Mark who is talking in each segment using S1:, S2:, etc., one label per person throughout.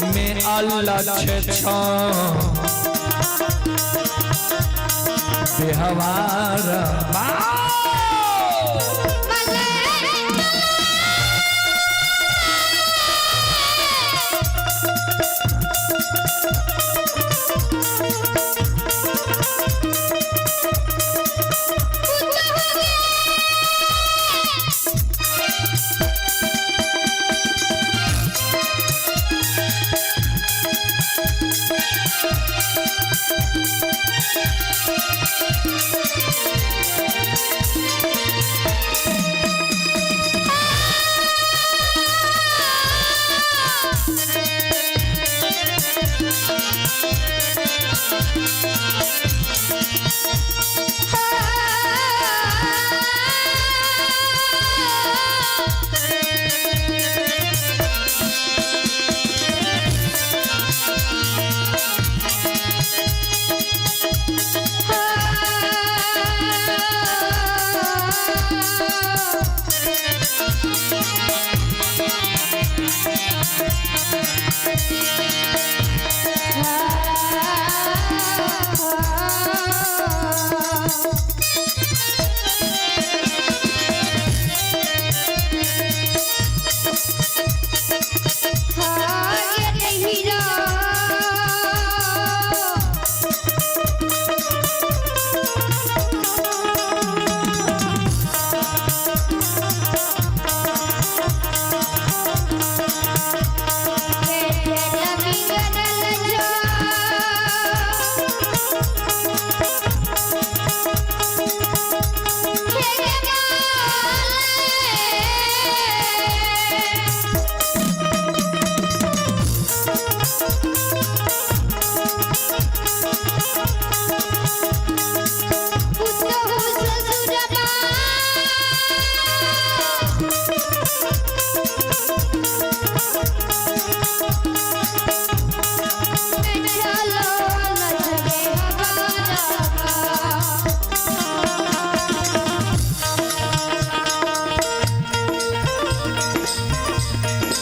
S1: में अलक्ष छो व्यवहार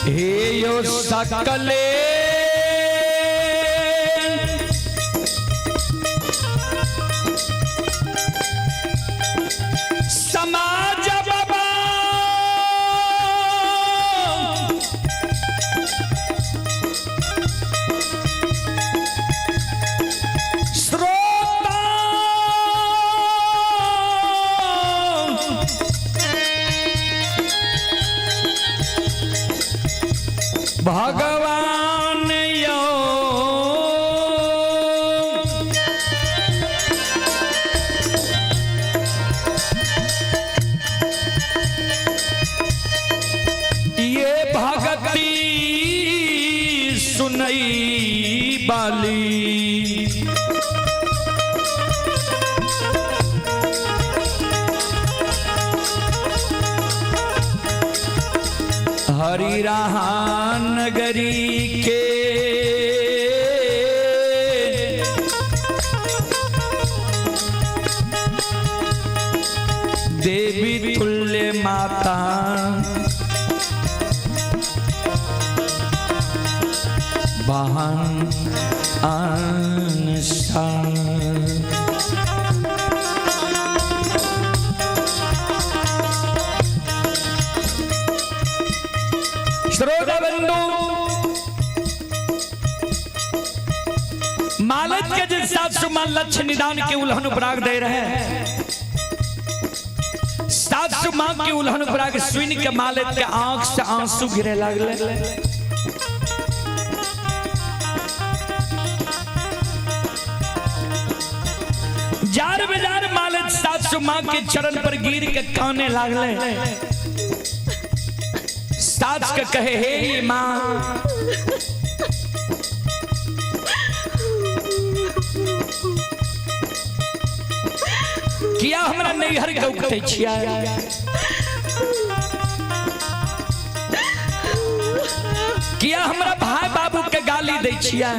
S1: हे यो सकले समाज बाबा श्रोता भगवान यो ये भगती सुनई बाली। हरि रहा नगरी के देवी तुल्य माता बहन आन। श्रोता बंधु, मालत के जिस सासु मां लक्ष्य निदान के उल्हन उपराग दे रहे हैं, सासु मां के उल्हन उपराग सुन के मालत के आंख से आंसू गिरे लागले। जार बेजार मालत सासु मां के चरण पर गिर के काने लागले। सास के कहे, हे मां, किया हमरा नैहर के उठे छिया, किया हमरा भाई बाबू के गाली दै छिया,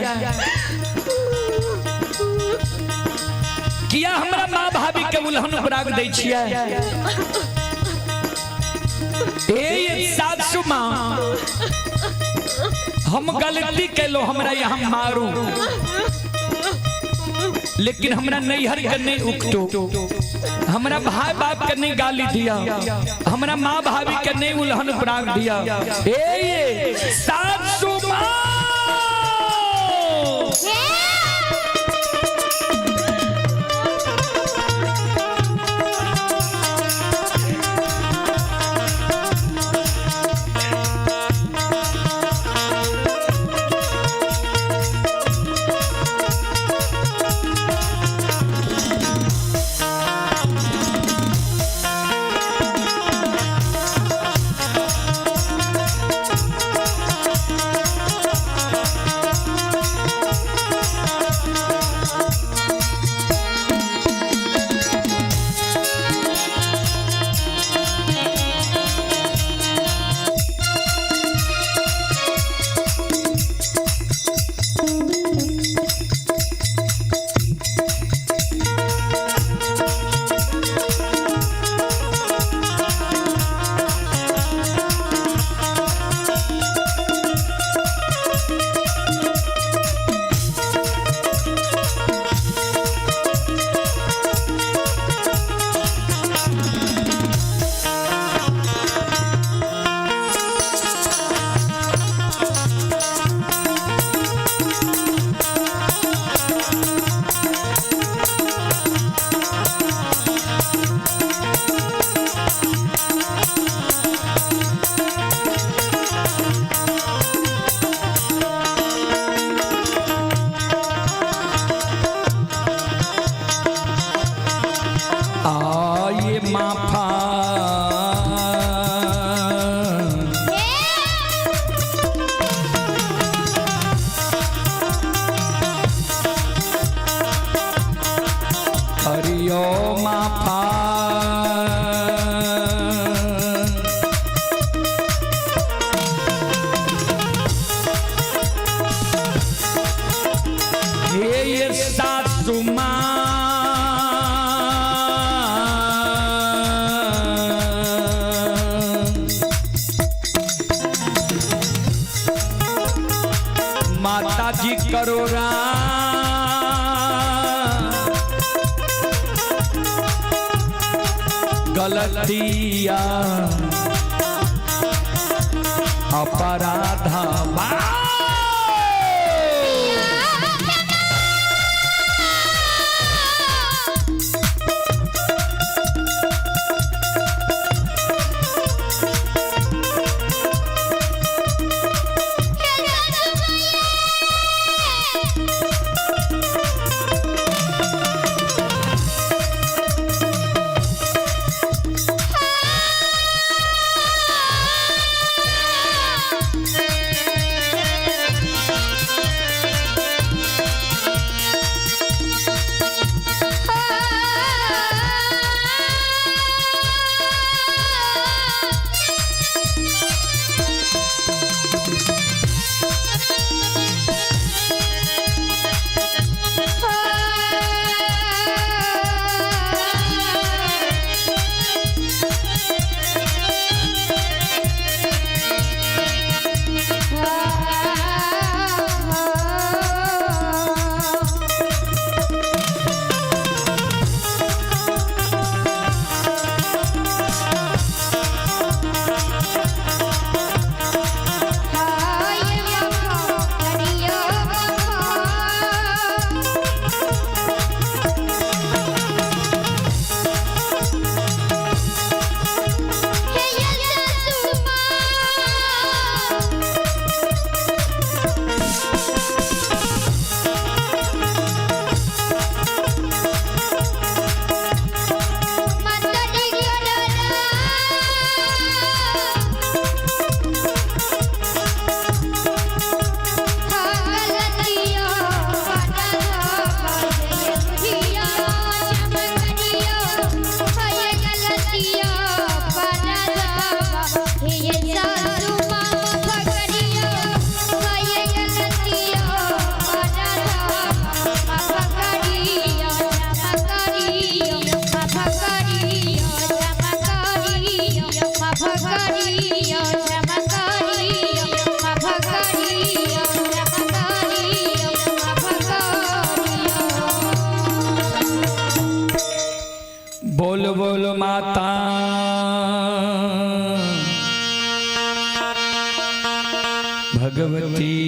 S1: किया हमरा माँ भाभी के उल्हन उपराग दै छिया। हे सासु माँ, हम गलती कैलो, हमरा यहाँ मारू, लेकिन हमरा नैहर के नहीं उकटो, हमरा भाई बाप के नहीं गाली दिया, हमरा माँ भाभी के नहीं उल्हन प्राग दिया। ए ये सासू माँ। आए माफा हरिओ माफा। हे ये सासू माँ, माता जी करो गलतिया अपराधा बा।
S2: Yeah.
S1: की।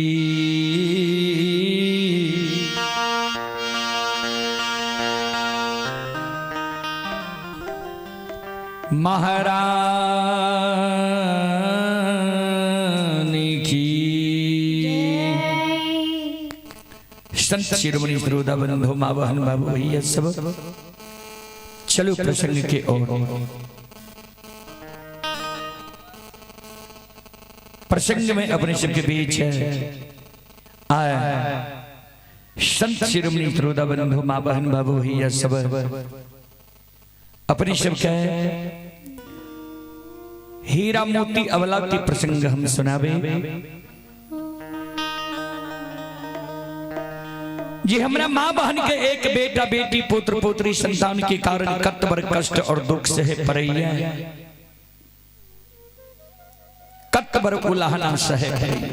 S1: महारानी की। संत शिरोमणि श्रोता बंधु, माँ बहन, बाबू, भैया सब, चलो प्रसंग के ओर। प्रसंग में अपने सबके बीच है आए संत शिरोमणि श्रोता बंधु, माँ बहन, बाबू, भैया सब, अपने सबके हीरा मोती अवला के प्रसंग हम सुनावे जी। हमरा माँ बहन के एक बेटा बेटी पुत्र पुत्री संतान के कारण कतबर कष्ट और दुख सहे पड़ैया, कतबर उलाहना सहे पड़ैया।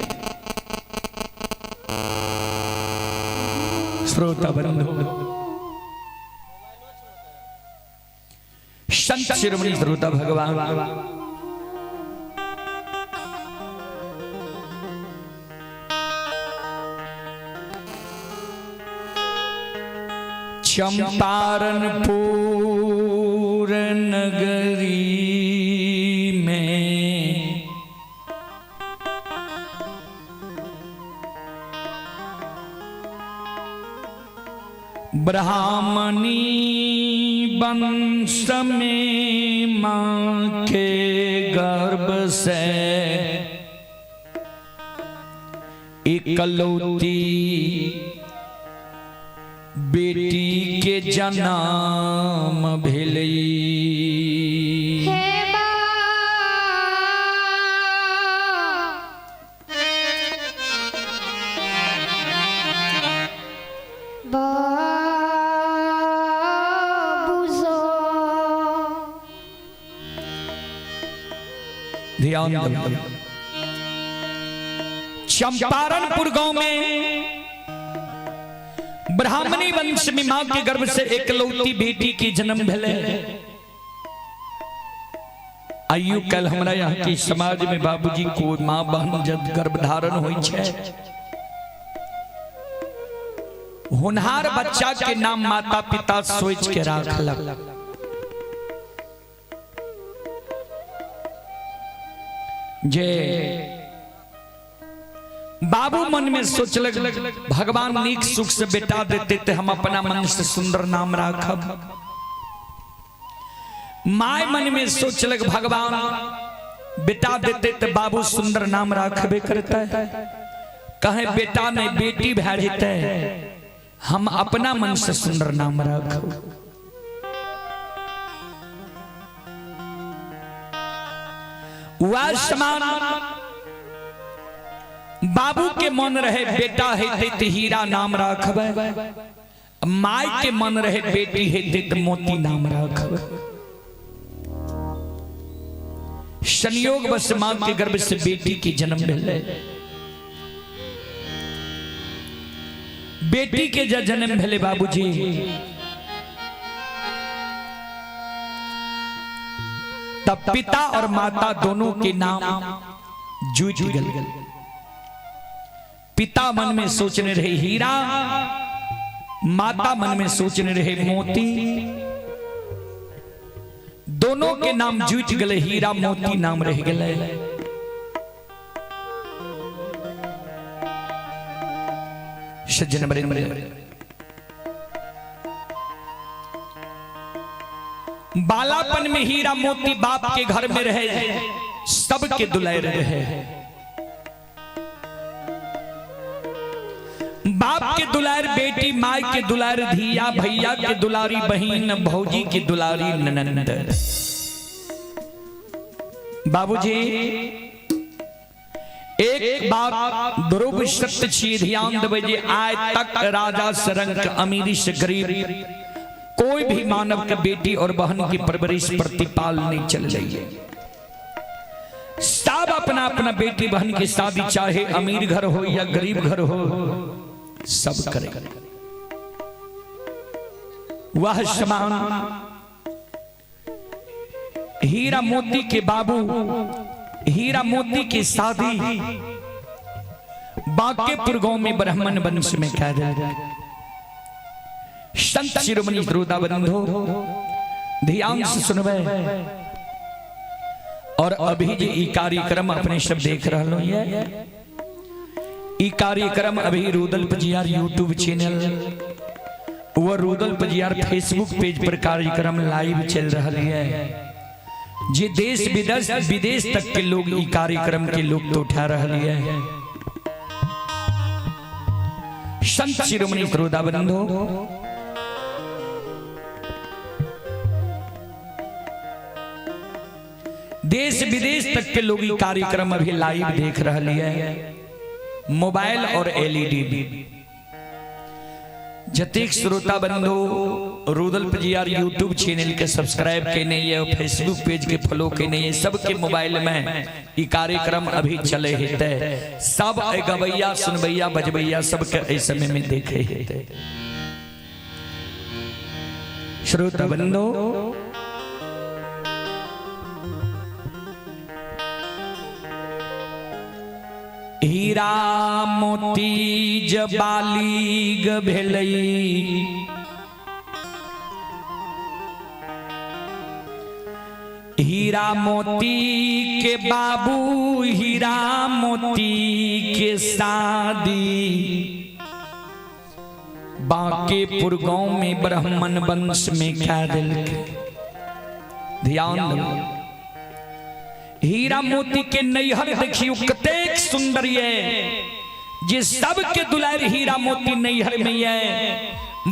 S1: श्रोता बंधु, संत शिरोमणि श्रोता भगवान चंपारणपुर नगरी में ब्राह्मणी वंश में माँ के गर्भ से इकलौती बेटी के जन्म भेलै।
S2: हे बा बाबू सो।
S1: ध्यान दो, चंपारणपुर गांव में ब्राह्मणी वंश में मां के गर्भ से एकलौती बेटी के जन्म भेले। आइयो कल हमरा यहाँ के समाज में बाबूजी को माँ बहन जब गर्भ धारण होई छै, होनहार बच्चा के नाम माता पिता सोच के राखलक। जे बाबू मन में सोचलक, भगवान नीक सुख से बेटा देते ते हम अपना मन से सुंदर नाम राखब। My मन में सोचलक, भगवान बेटा देते ते बाबू सुंदर नाम राखबे करता है। कहे बेटा नहीं बेटी भै जेते, हम अपना मन से सुंदर नाम राखब। वह समान बाबू के मन रहे बेटा हेते ते हीरा नाम राखबे, my के मन रहे बेटी हेते ते मोती नाम राखबे। संयोग बस मां के गर्भ से बेटी के जन्म भेलै। बेटी के जब जन्म भेलै बाबूजी, तब पिता और माता दोनों के नाम जुट गए। पिता मन में सोचने रहे हीरा, माता मन में सोचने रहे मोती। दोनों के नाम जुट गए, हीरा मोती नाम रह गए। सज्जन बड़े बालापन में हीरा मोती बाप के घर में रहे, सबके दुलार रहे। बाप के दुलार बेटी, माई के दुलार धिया, भैया के दुलारी बहन, भौजी की दुलारी ननंद। बाबूजी एक बात ध्रुव सत्य छी, ध्यान देबै जे आय तक राजा से रंग अमीरी से गरीब कोई भी मानव के बेटी और बहन की परवरिश प्रतिपाल नहीं चल रही है। सब अपना अपना बेटी बहन की शादी चाहे अमीर घर हो या गरीब घर हो, सब करे। वह समान हीरा मोती के बाबू हीरा मोती की शादी बांकेपुर गांव में ब्राह्मण वंश में कह दिल। संत शिरोमणि श्रोता बंधु ध्यान से सुनबे। और अभी जे ई कार्यक्रम अपने सब देख रहा ये ई कार्यक्रम अभी रुदल पजियार यूट्यूब चैनल व रुदल पजियार फेसबुक पेज पर कार्यक्रम लाइव चल रहा है। जे देश विदेश विदेश तक के लोग ई कार्यक्रम के लोग तो उठा रहा है। संत शिरोमणि श्रोता बंधु देश विदेश तक के लोग ई कार्यक्रम अभी लाइव देख रहा है मोबाइल और एलईडी में। जतेक श्रोता बंधु रुदल पजियार यूट्यूब चैनल के सब्सक्राइब केने ये और फेसबुक पेज के फॉलो केने ये सबके मोबाइल में ई कार्यक्रम अभी चले हेते। सब गवैया सुनबैया बजबैया सबके एहि समय में देखे हेते। श्रोता बंधु हीरा मोती जबालीग भेलई हीरा मोती के बाबू हीरा मोती के शादी बांकेपुर गांव में ब्राह्मण वंश में क्या दिल। ध्यान दो हीरा मोती के नैहर देखियो कतेक सुंदर ये जे सबके दुलार हीरा मोती नैहर में ये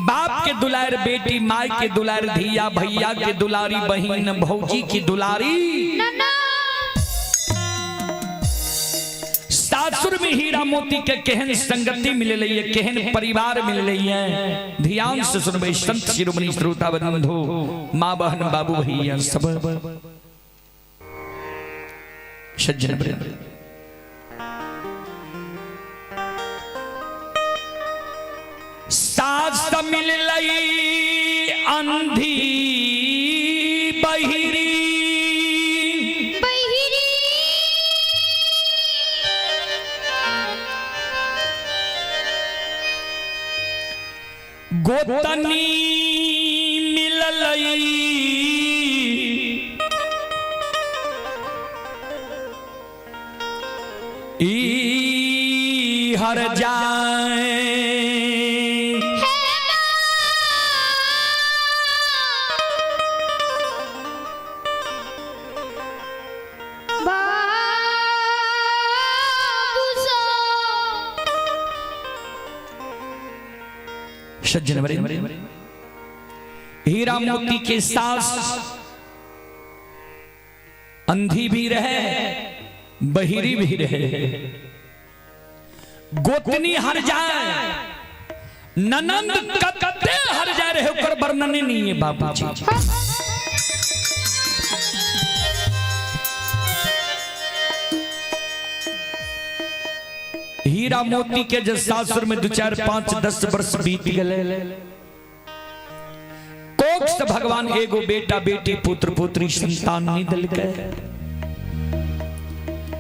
S1: बाप के दुलार बेटी माई के दुलार धिया भैया के दुलारी बहन भौजी की दुलारी सासुर में हीरा मोती के केहन संगति मिल रही है केहन परिवार मिल रही है। ध्यान से सुनबे संत शिरोमणि श्रोता बंधु माँ बहन बाबू भैया सब सज्जन वृंद। सास मिल लई अंधी बहिरी
S2: बहिरी
S1: गोतनी मिललई ई हर जाए
S2: बाबू सो
S1: सज्जन वृंद हीरा मोती के सास अंधी भी रहे बहिरी भी रहे गोतनी हर जाए ननंद कत्ते हर जाए रहे ओकर वर्णन नहीं है बाबूजी। हीरा मोती के जब सासुर में 2 4 5 10 वर्ष बीत गए कोख से भगवान एगो बेटा बेटी पुत्र पुत्री संतान नहीं दिल के।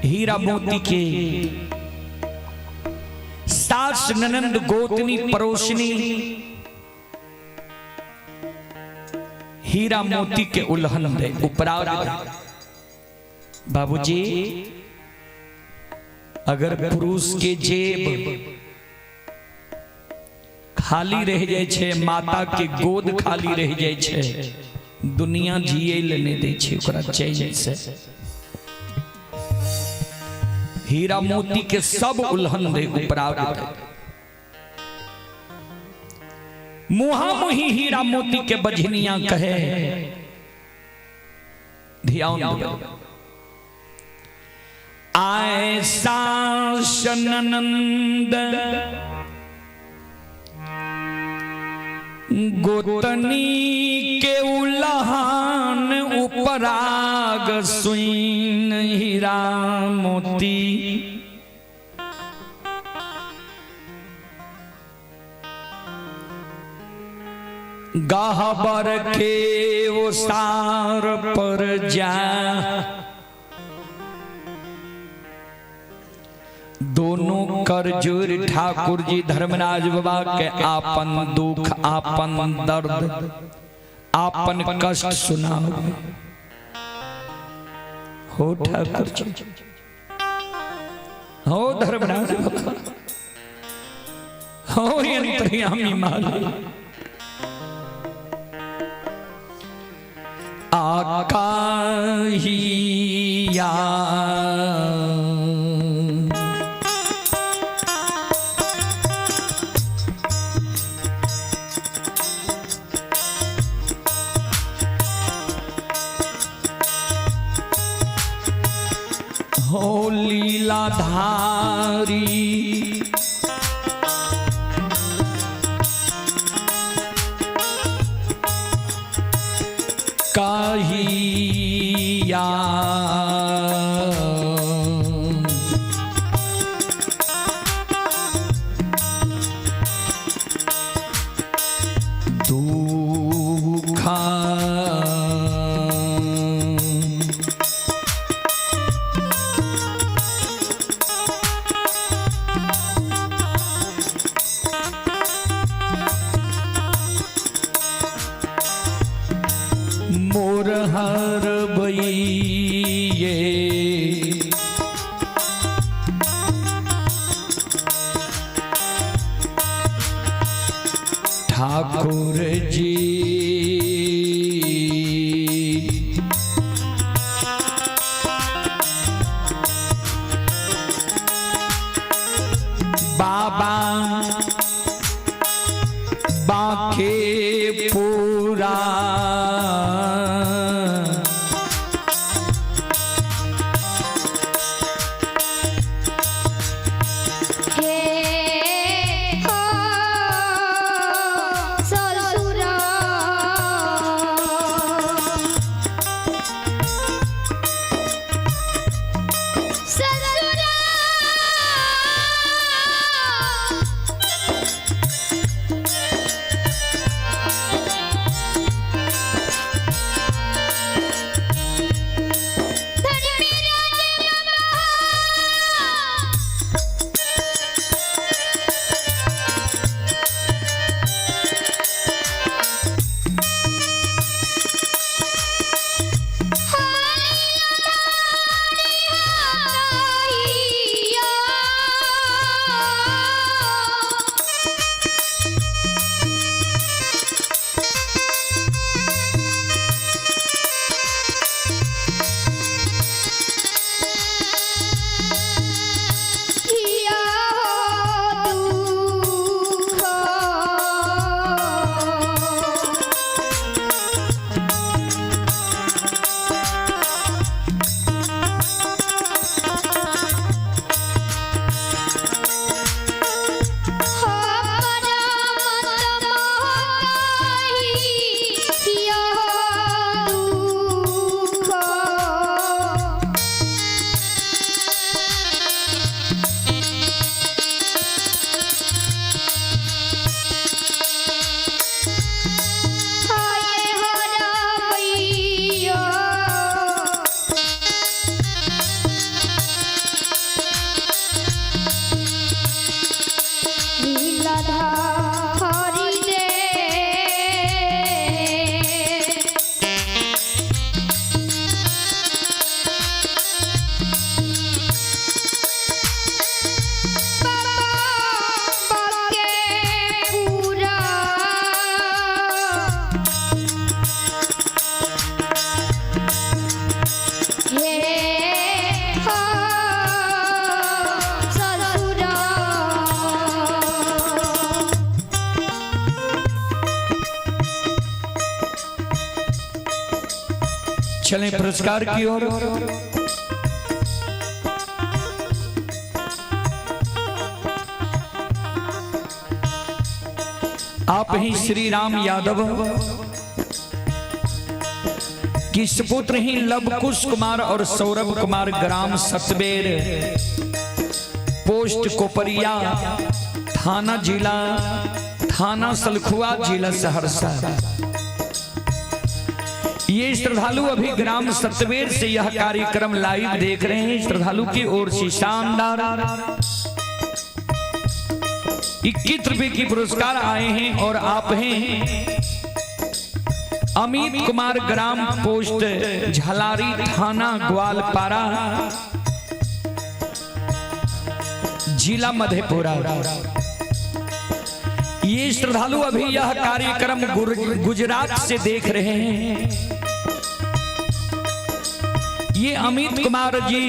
S1: हीरा मोती के सास ननंद गोतनी पड़ोसनी हीरा मोती के उल्हन दे उपराग दे। बाबूजी अगर पुरुष के जेब खाली रह जाए छे माता के गोद खाली रह जाए छे दुनिया जिए ले नहीं दे छे ओकरा चैन से। हीरा मोती के सब उल्हन दे उपराग दे। मुहा मुही हीरा मोती के बझनिया कहे। ध्यान दो आए सासनंद गोतनी के उल्हान उपराग सुइन हीरा मोती गहबर के ओसार पर जा दोनों कर जोर ठाकुर जी धर्मराज बाबा के आपन दुख, आपन दर्द, आपन कष्ट सुनाओ। हो ठाकुर जी, हो धर्मराज बाबा, हो अंतर्यामी मालिक। आकाहिया हो लीलाधारी काहिया दुखा मोर हर भैये ठाकुर जी। बाबा बाके पूरा
S2: हे हो ससुरा, ससुरा, धर्मराज बाबा। लीलाधारी दे। बाबा के पूरा हे हो ससुरा।
S1: चलें पुरस्कार की ओर। आप ही श्री राम यादव की सुपुत्र ही लवकुश कुमार और सौरभ कुमार, ग्राम सतबेर, पोस्ट कोपरिया, थाना जिला थाना सलखुआ, जिला सहरसा। ये श्रद्धालु अभी ग्राम सतबेर से यह कार्यक्रम लाइव देख रहे हैं। श्रद्धालु की ओर से शानदार 21 रुपए की पुरस्कार आए हैं और आप हैं अमित कुमार, ग्राम पोस्ट झलारी, थाना ग्वालपारा, जिला मधेपुरा। ये श्रद्धालु अभी यह कार्यक्रम गुजरात से देख रहे हैं। ये अमित कुमार जी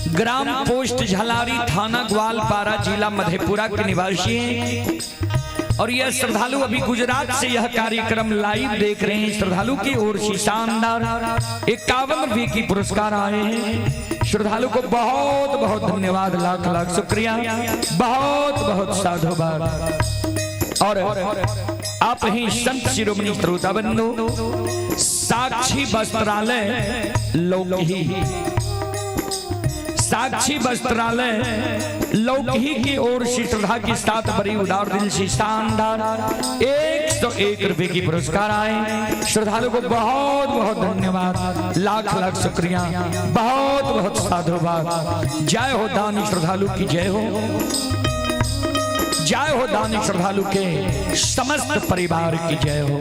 S1: ग्राम पोस्ट झलारी, थाना ग्वालपारा, जिला मधेपुरा के निवासी हैं और यह श्रद्धालु अभी गुजरात से यह कार्यक्रम लाइव देख रहे हैं। श्रद्धालु की ओर से शानदार 51 रुपए की पुरस्कार आए हैं। श्रद्धालु को बहुत बहुत धन्यवाद, लाख लाख शुक्रिया, बहुत बहुत साधुवाद। और आप ही संत शिरोमणि श्रोता बंधु, साक्षी वस्त्रालय लौकही, साक्षी वस्त्रालय लौकही की ओर से श्रद्धा के साथ बड़ी उदार दिल से शानदार 101 रुपए की पुरस्कार आए। श्रद्धालु को बहुत बहुत धन्यवाद, लाख लाख शुक्रिया, बहुत बहुत साधुवाद। जय हो दानी श्रद्धालु की जय हो, जय हो दानी श्रद्धालु के समस्त परिवार की जय हो।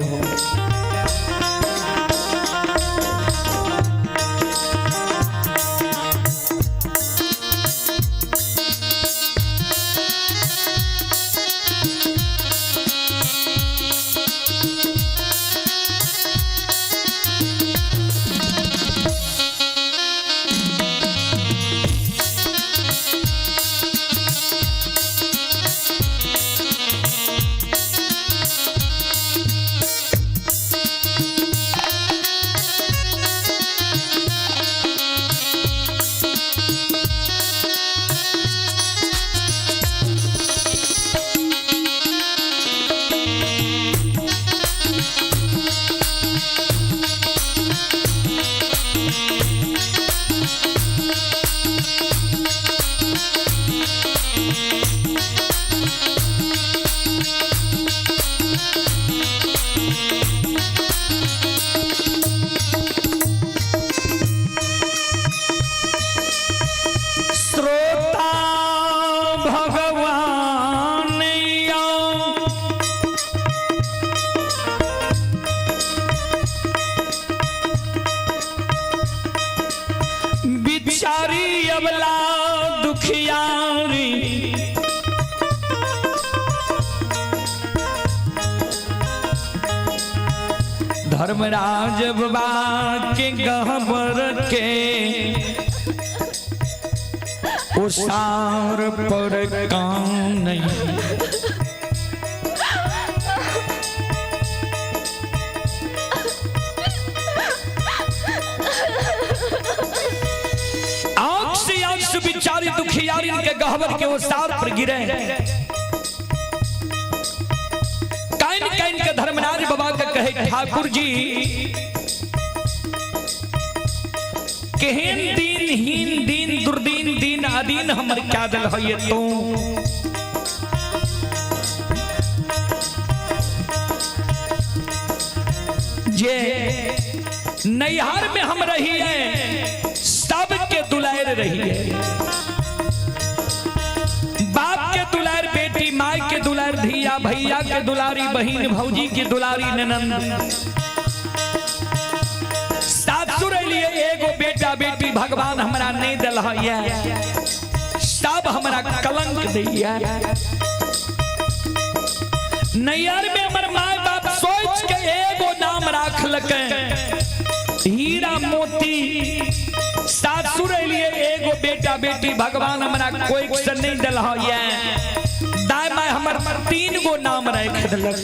S1: श्रोता भगवान या बिचारी अबला दुखियारी, धर्मराज बाबा के गहबर के उसार पर काम नहीं। आंख से आंसू बिचारी दुखियारी के गहबर के उसार पर गिरे। काइन काइन के धर्मराज बाबा के कहे, ठाकुर जी, केहन दिन हीन दिन दुर्दीन दिन अदीन हमर क्या दल होइए तू। जे नैहर में हम रही है, सबके दुलार रही है, बाप के दुलार बेटी, माई के दुलार धिया, भैया के दुलारी बहिन, भौजी के दुलारी ननंद। सासुर लिए एगो बेटा बेटी भगवान हमरा नहीं दिल है, सब हमरा कलंक दैया। नैहर में हमर माय बाप सोच के एगो नाम राखलक, हीरा मोती। सासुर लिए एगो बेटा बेटी भगवान हमरा कोई से नहीं दिल है, दाय my हमर तीन गो नाम राख दिलक।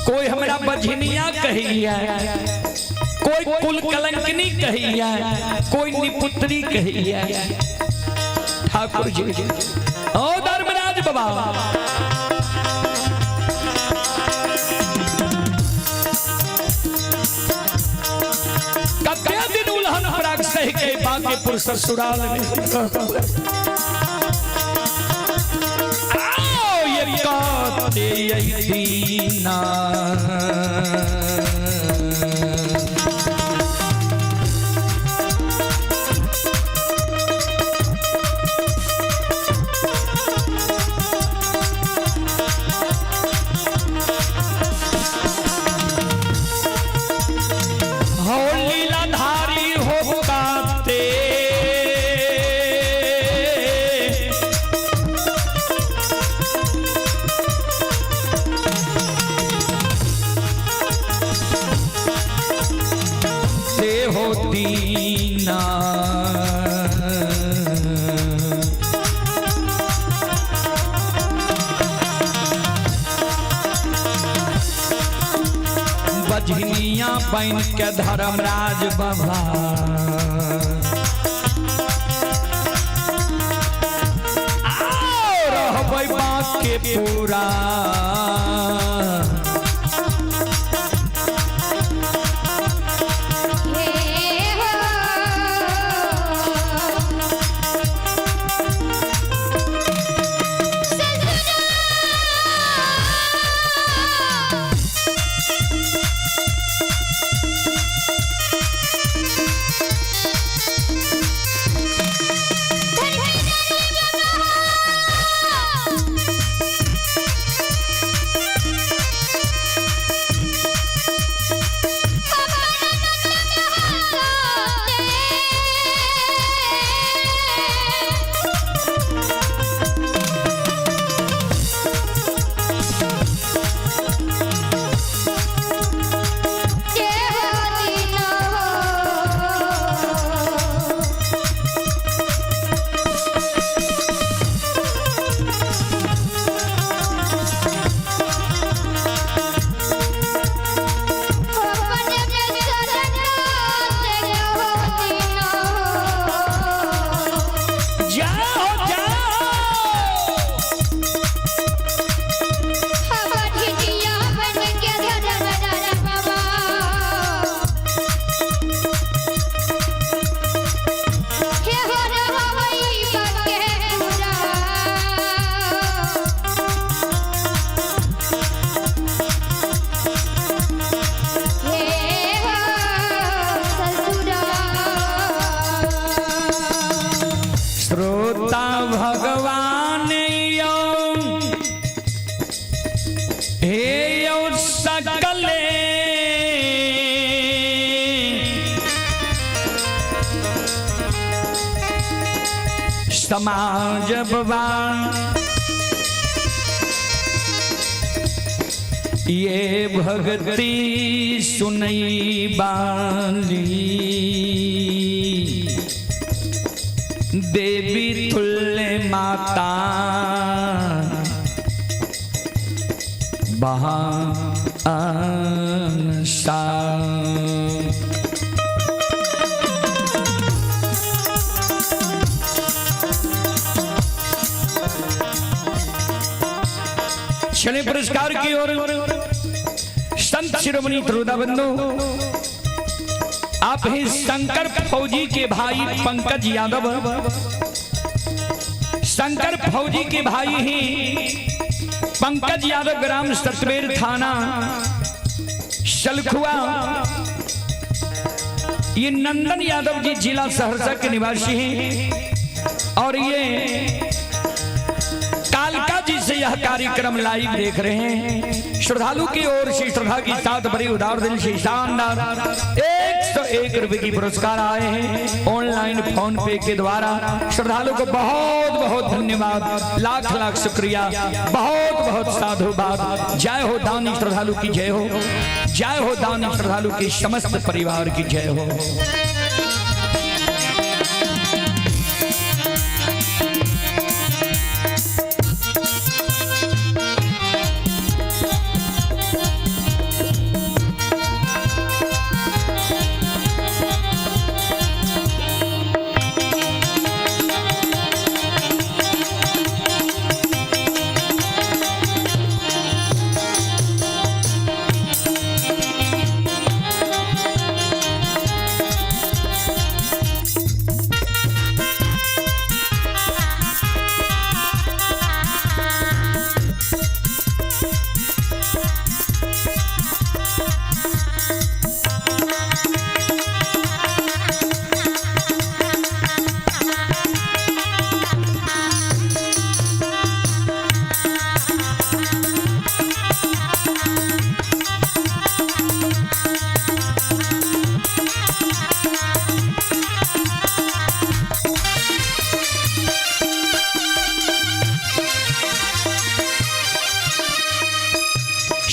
S1: कोई हमरा बझनिया कहिया, कोई कुल कलंकनी कहिया, कोई निपुत्री कहिया। ठाकुर जी, ओ धर्मराज बाबा, कते दिन उल्हन पराग सह के बांकेपुर ससुराल में। आओ ये काते दीना, बन के धर्मराज बाबा। आओ रहबै बाँके पूरा।
S2: हे हो
S1: जाओ जाओ। श्रोता भगवान यौ हे यौ सकले समाज बाबा ये भक्ति सुनई बाली देवी तुल्य माता बहान सा। चले पुरस्कार की ओर। संत शिरोमणि त्रोदा बंधु आप ही शंकर फौजी के भाई पंकज यादव, शंकर फौजी के भाई ही पंकज यादव, ग्राम सतबेर, थाना सलखुआ। ये नंदन यादव जी जिला सहरसा के निवासी हैं और ये कालका जी से यह कार्यक्रम लाइव देख रहे हैं। श्रद्धालु की ओर से श्रद्धा की साथ बड़ी उदार दिल से शानदार 101 रुपए की पुरस्कार आए हैं ऑनलाइन फोन पे के द्वारा। श्रद्धालु को बहुत बहुत धन्यवाद, लाख लाख शुक्रिया, बहुत बहुत साधुवाद। जय हो दानी श्रद्धालु की जय हो, जय हो दानी श्रद्धालु के समस्त परिवार की जय हो।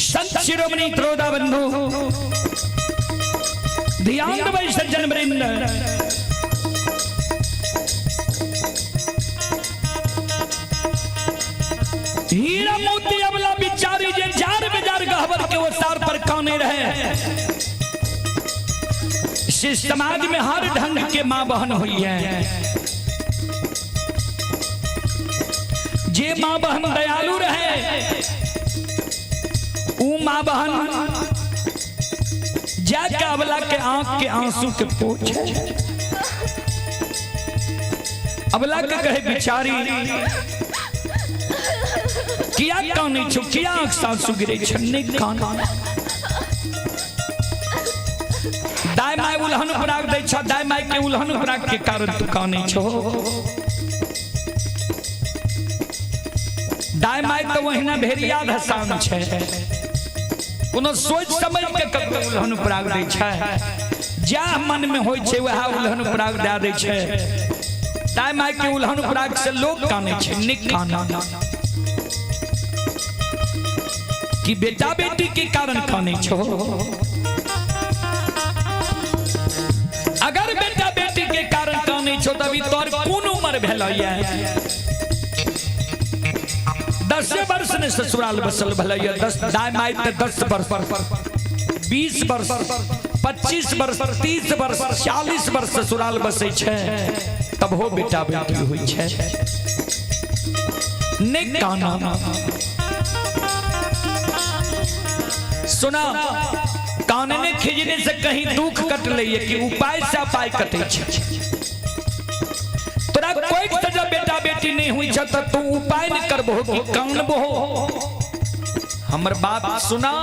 S1: संत शिरोमणि त्रोदा बंधु ध्यान दो सज्जन वृंद, हीरा मोती अबला बिचारी जे जार बेजार गहबर के वो सार पर काने रहे। से समाज में हर ढंग के माँ बहन हुई है। जे माँ बहन दयालु रहे ऊ माँ बहन जाके अबला के आंख के आंसू के पोछे, अबला के कहे बिचारी किया कानै छौ, किया आंख से आंसू गिरे छ, नहीं कान। दाय my उल्हन उपराग दै छ, दाय my के उल्हन उपराग के कारण तू कानै छो। दाय my तो ओहिना भेड़िया धसान छै, कोनो सोच समझ के ककरो उल्हन उपराग दै छै, जा मन में होइ छै वएह उल्हन उपराग दए दै छै। दाय my के उल्हन उपराग से लोग कानै छै, निक काना कि बेटा बेटी के कारण कानै छो। अगर बेटा बेटी के कारण कानै छो तभी तोर कोन उम्र भेलैया, 10 वर्ष ने ससुराल बसल भलैया, 10 दाय my ते 10 वर्ष, 20 वर्ष, 25 वर्ष, 30 वर्ष, 40 वर्ष ससुराल बसै छै तब हो बेटा बेटी होइ छै। ने काना सुना, कानने खिजने से कहीं दुख कट लैये कि उपाय से अपाय कटै छै। तोरा कोई सजा बेटा बेटी नहीं हुई छ त तू उपाय नहीं करबो कि कानबो। हमर बात सुना,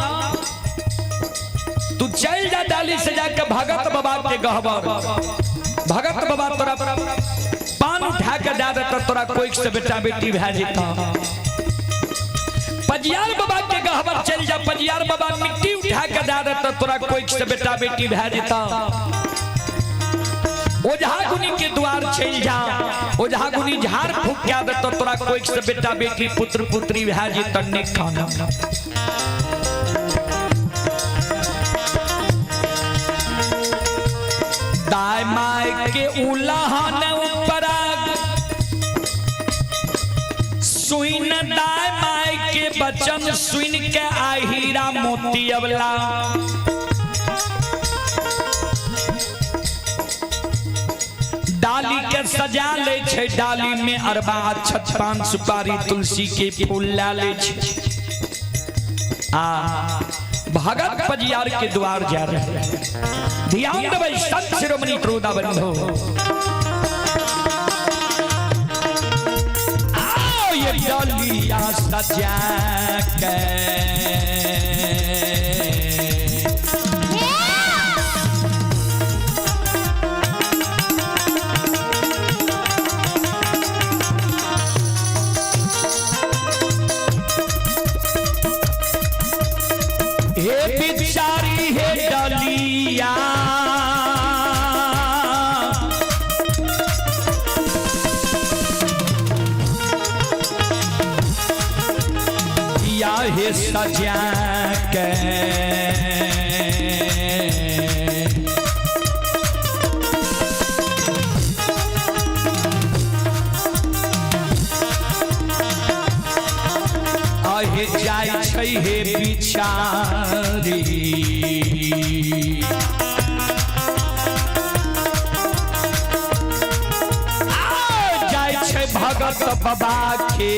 S1: तू चल जा डाली से जाके भगत बाबा के गहबर, भगत बाबा तोरा पान उठा के दे देता, तोरा कोई से बेटा बेटी भए जेता। पजियार बाबा के गहबर चल जा, पजियार बाबा मिट्टी उठा के दे देता, तोरा कोई से बेटा बेटी भए जेता। ओझा गुनी के द्वार चल जा, ओझा गुनी झाड़ फूक के देता, तोरा कोई से बेटा बेटी पुत्र पुत्री भए जेता। ने खाना दाय my के उलहन उपराग सुन, दाय my के बचन सुन के आ हीरा मोती अबला। डाली के सजा ले छै, डाली में अरबा अक्षत पान सुपारी तुलसी के फूल ला ले छै। आ भगत पजियार के द्वार जा रहे, ध्यान देबै संत शिरोमणि क्रोधा बंधो। आओ ये डालिया सजा के हे बिचारी हे डलिया, या हे सजा के आहे जाय छै हे बिचारी, जाय छै भगत बाबा के।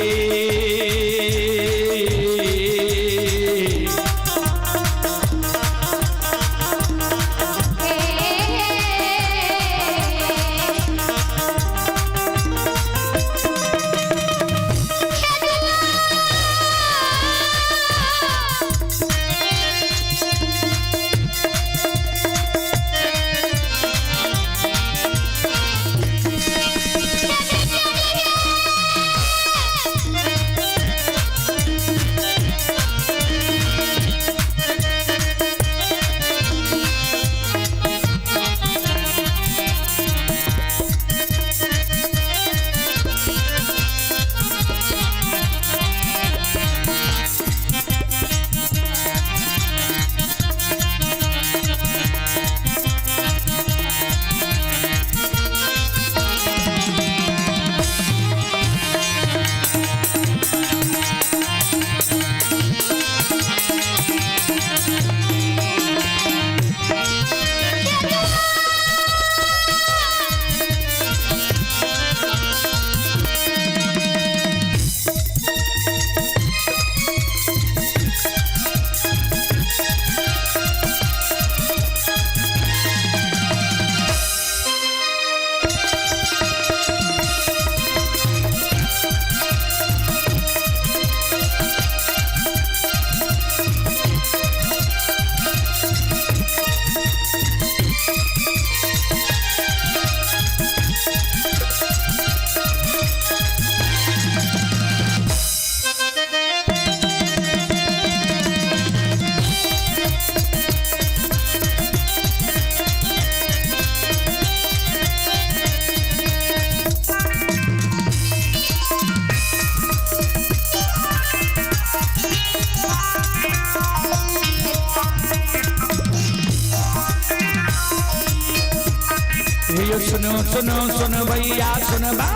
S1: सुनो सुनो सुन भैया सुन बा।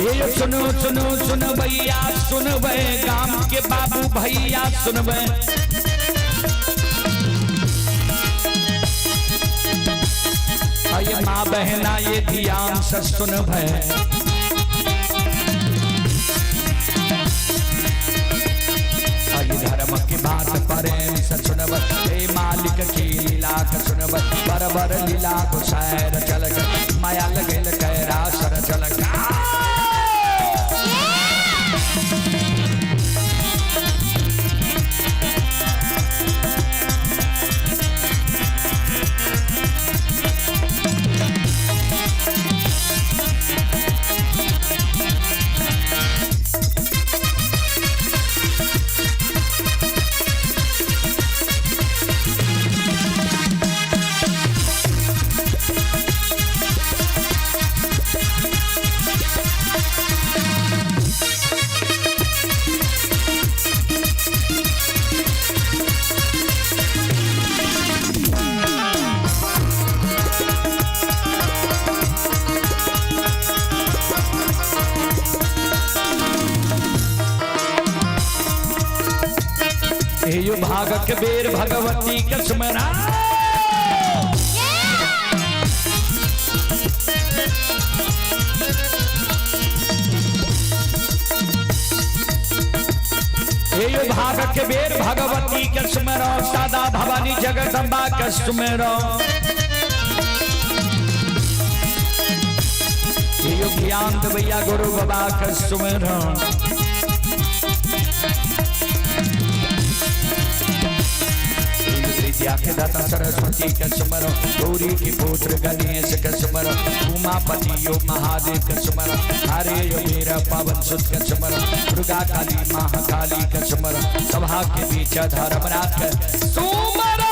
S1: ये सुनो सुनो सुन भैया सुनबे, गाम के बाबू भैया सुनबे। ये माँ बहना ये ध्यान से सुनबे। धर्म की बात प्रेम से सुनबे, हे मालिक की लीला के सुनबे। बरबर लीला गोसायर चल गए, माया लगल कैरासर चल गए। यो भागक बेर भगवती के सुमरा। यो भागक बेर भगवती के सुमरो, सदा भवानी जगदम्बा के सुमरो। यो ज्ञान भैया गुरु बाबा के सुमरो। विद्या के दाता सरस्वती के सुमरो, गौरी के पुत्र गणेश के सुमरो, उमापति यो महादेव के सुमरो, हरे यो मेरा पवन सुत के सुमरो, दुर्गा काली महाकाली के सुमरो, सभा के बीच धर्मराज के सुमरो।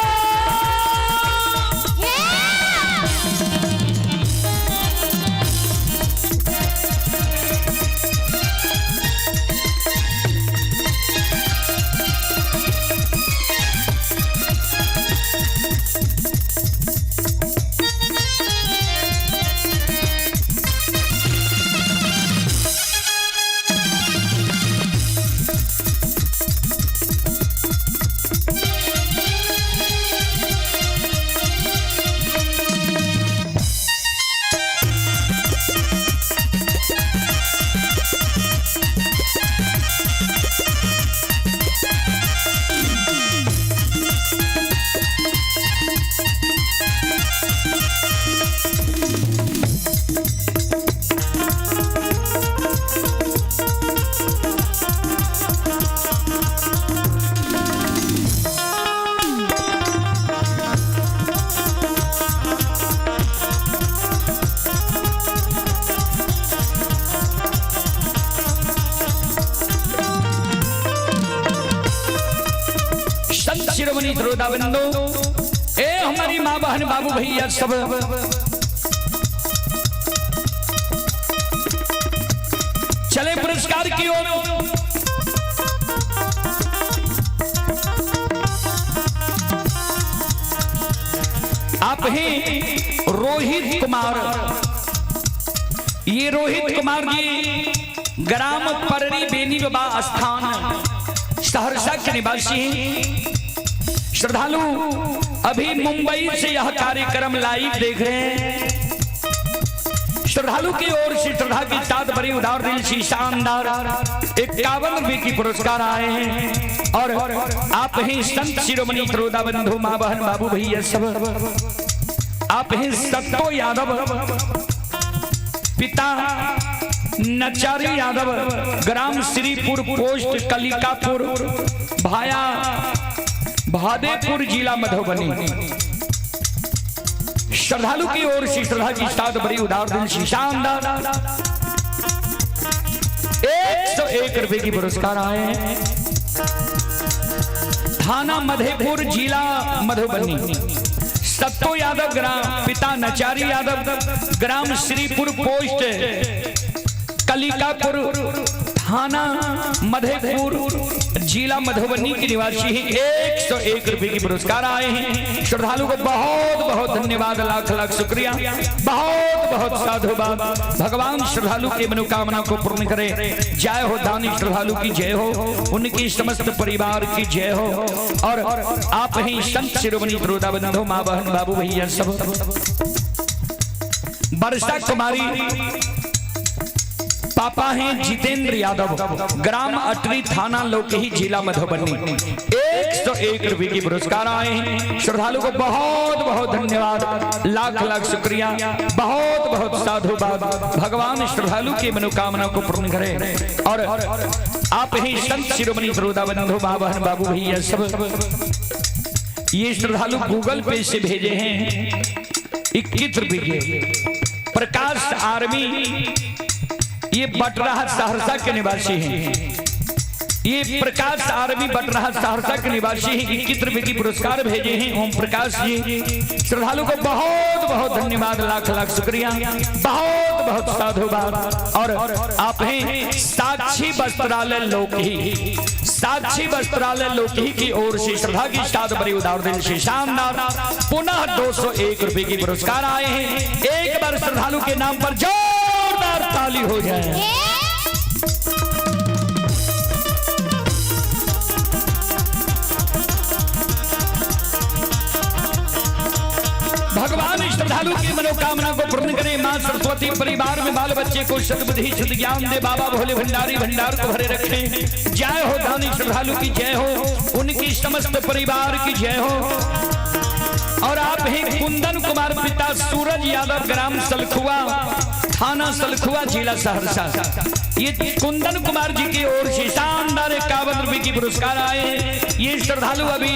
S1: शिरोमणि श्रोतावृंदो, ए हमारी माँ बहन बाबू भैया सब, चले पुरस्कार की ओर। आप ही रोहित कुमार, ये रोहित कुमार जी ग्राम पररी बेनी बाबा स्थान सहरसा के निवासी हैं। श्रद्धालु अभी मुंबई से यह कार्यक्रम लाइव देख रहे हैं। श्रद्धालु की ओर से श्रद्धा की साथ बड़ी उदार दिल सी शानदार 51 रुपए की पुरस्कार आए हैं। और आप ही संत शिरोमणि श्रोता बंधु माँ बहन बाबू भैया सब, आप ही सत्तो यादव पिता नचारी यादव ग्राम श्रीपुर पोस्ट कलिकापुर भाया भादेपुर जिला मधुबनी। श्रद्धालु की ओर से श्रद्धा की साथ बड़ी उदार दिल सी शानदार 101 रुपए की पुरस्कार आए हैं। थाना मधेपुर जिला मधुबनी। सत्तो यादव ग्राम पिता नचारी यादव ग्राम श्रीपुर पोस्ट कलिकापुर थाना मधेपुर, जिला मधुबनी के निवासी हैं। 101 रुपए की पुरस्कार आए हैं। श्रद्धालु को बहुत बहुत धन्यवाद, लाख लाख शुक्रिया, बहुत बहुत साधुवाद। भगवान श्रद्धालु की मनोकामना को पूर्ण करे। जय हो दानी श्रद्धालु की जय हो, उनकी समस्त परिवार की जय हो। और आप ही संत शिरोमणि श्रोता बंधु, माँ बहन बाबू भैया सब। वर्षा कुमारी, पापा हैं जितेंद्र यादव, ग्राम अटरी, थाना लोकही, जिला मधुबनी। 101 रुपए की पुरस्कार आए हैं। श्रद्धालु को बहुत बहुत धन्यवाद, लाख लाख शुक्रिया, बहुत बहुत साधुवाद। भगवान श्रद्धालु की मनोकामना को पूर्ण करे। और आप ही संत शिरोमणि श्रोता बंधु, माँ बहन बाबू भैया सब। ये श्रद्धालु गूगल पे से भेजे हैं 21 रुपए के। प्रकाश आर्मी, ये बटराहा सहरसा के निवासी हैं। ये प्रकाश आर्मी बटराहा सहरसा के निवासी हैं। 21 रुपए की पुरस्कार भेजे हैं ओम प्रकाश जी। श्रद्धालु को बहुत बहुत धन्यवाद, लाख लाख शुक्रिया, बहुत बहुत साधुवाद। और आप हैं साक्षी वस्त्रालय लोकही, साक्षी वस्त्रालय लोकही की ओर से श्रद्धा की साथ बड़ी उदार दिल से शानदार पुनः 201 रुपए की पुरस्कार आए हैं। एक बार श्रद्धालु के नाम पर जोरदार ताली हो जाए। भगवान श्रद्धालु की मनोकामना को पूर्ण करे। मां सरस्वती परिवार में बाल बच्चे को सद्बुद्धि सद्ज्ञान दे। बाबा भोले भंडारी भंडार को भरे रखें। जय हो दानी श्रद्धालु की जय हो, उनकी समस्त परिवार की जय हो। और आप ही कुंदन कुमार, पिता सूरज यादव, ग्राम सलखुआ, थाना सलखुआ, जिला सहरसा। ये कुंदन कुमार जी की ओर से शानदार 51 रुपए की पुरस्कार आए हैं। ये श्रद्धालु अभी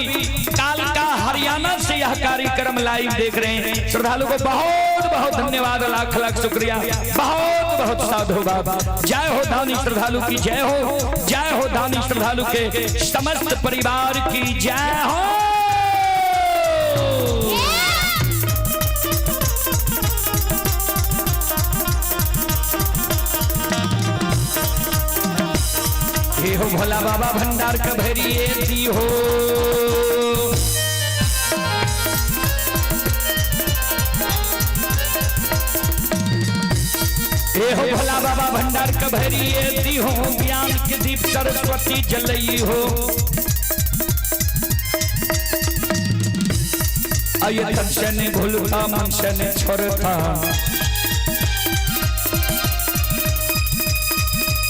S1: कालका हरियाणा से यह कार्यक्रम लाइव देख रहे हैं। श्रद्धालु को बहुत बहुत धन्यवाद, लाख लाख शुक्रिया, बहुत बहुत साधुवाद। जय हो दानी श्रद्धालु की जय हो, जय हो दानी श्रद्धालु के समस्त परिवार की जय हो। हे हो भोला बाबा भंडार का भरिए दी हो। हे हो भोला बाबा भंडार का भरिए दी हो, ज्ञान के दीप सरस्वती जलई हो। अयतन से ने भूलता मन से ने छोड़ता,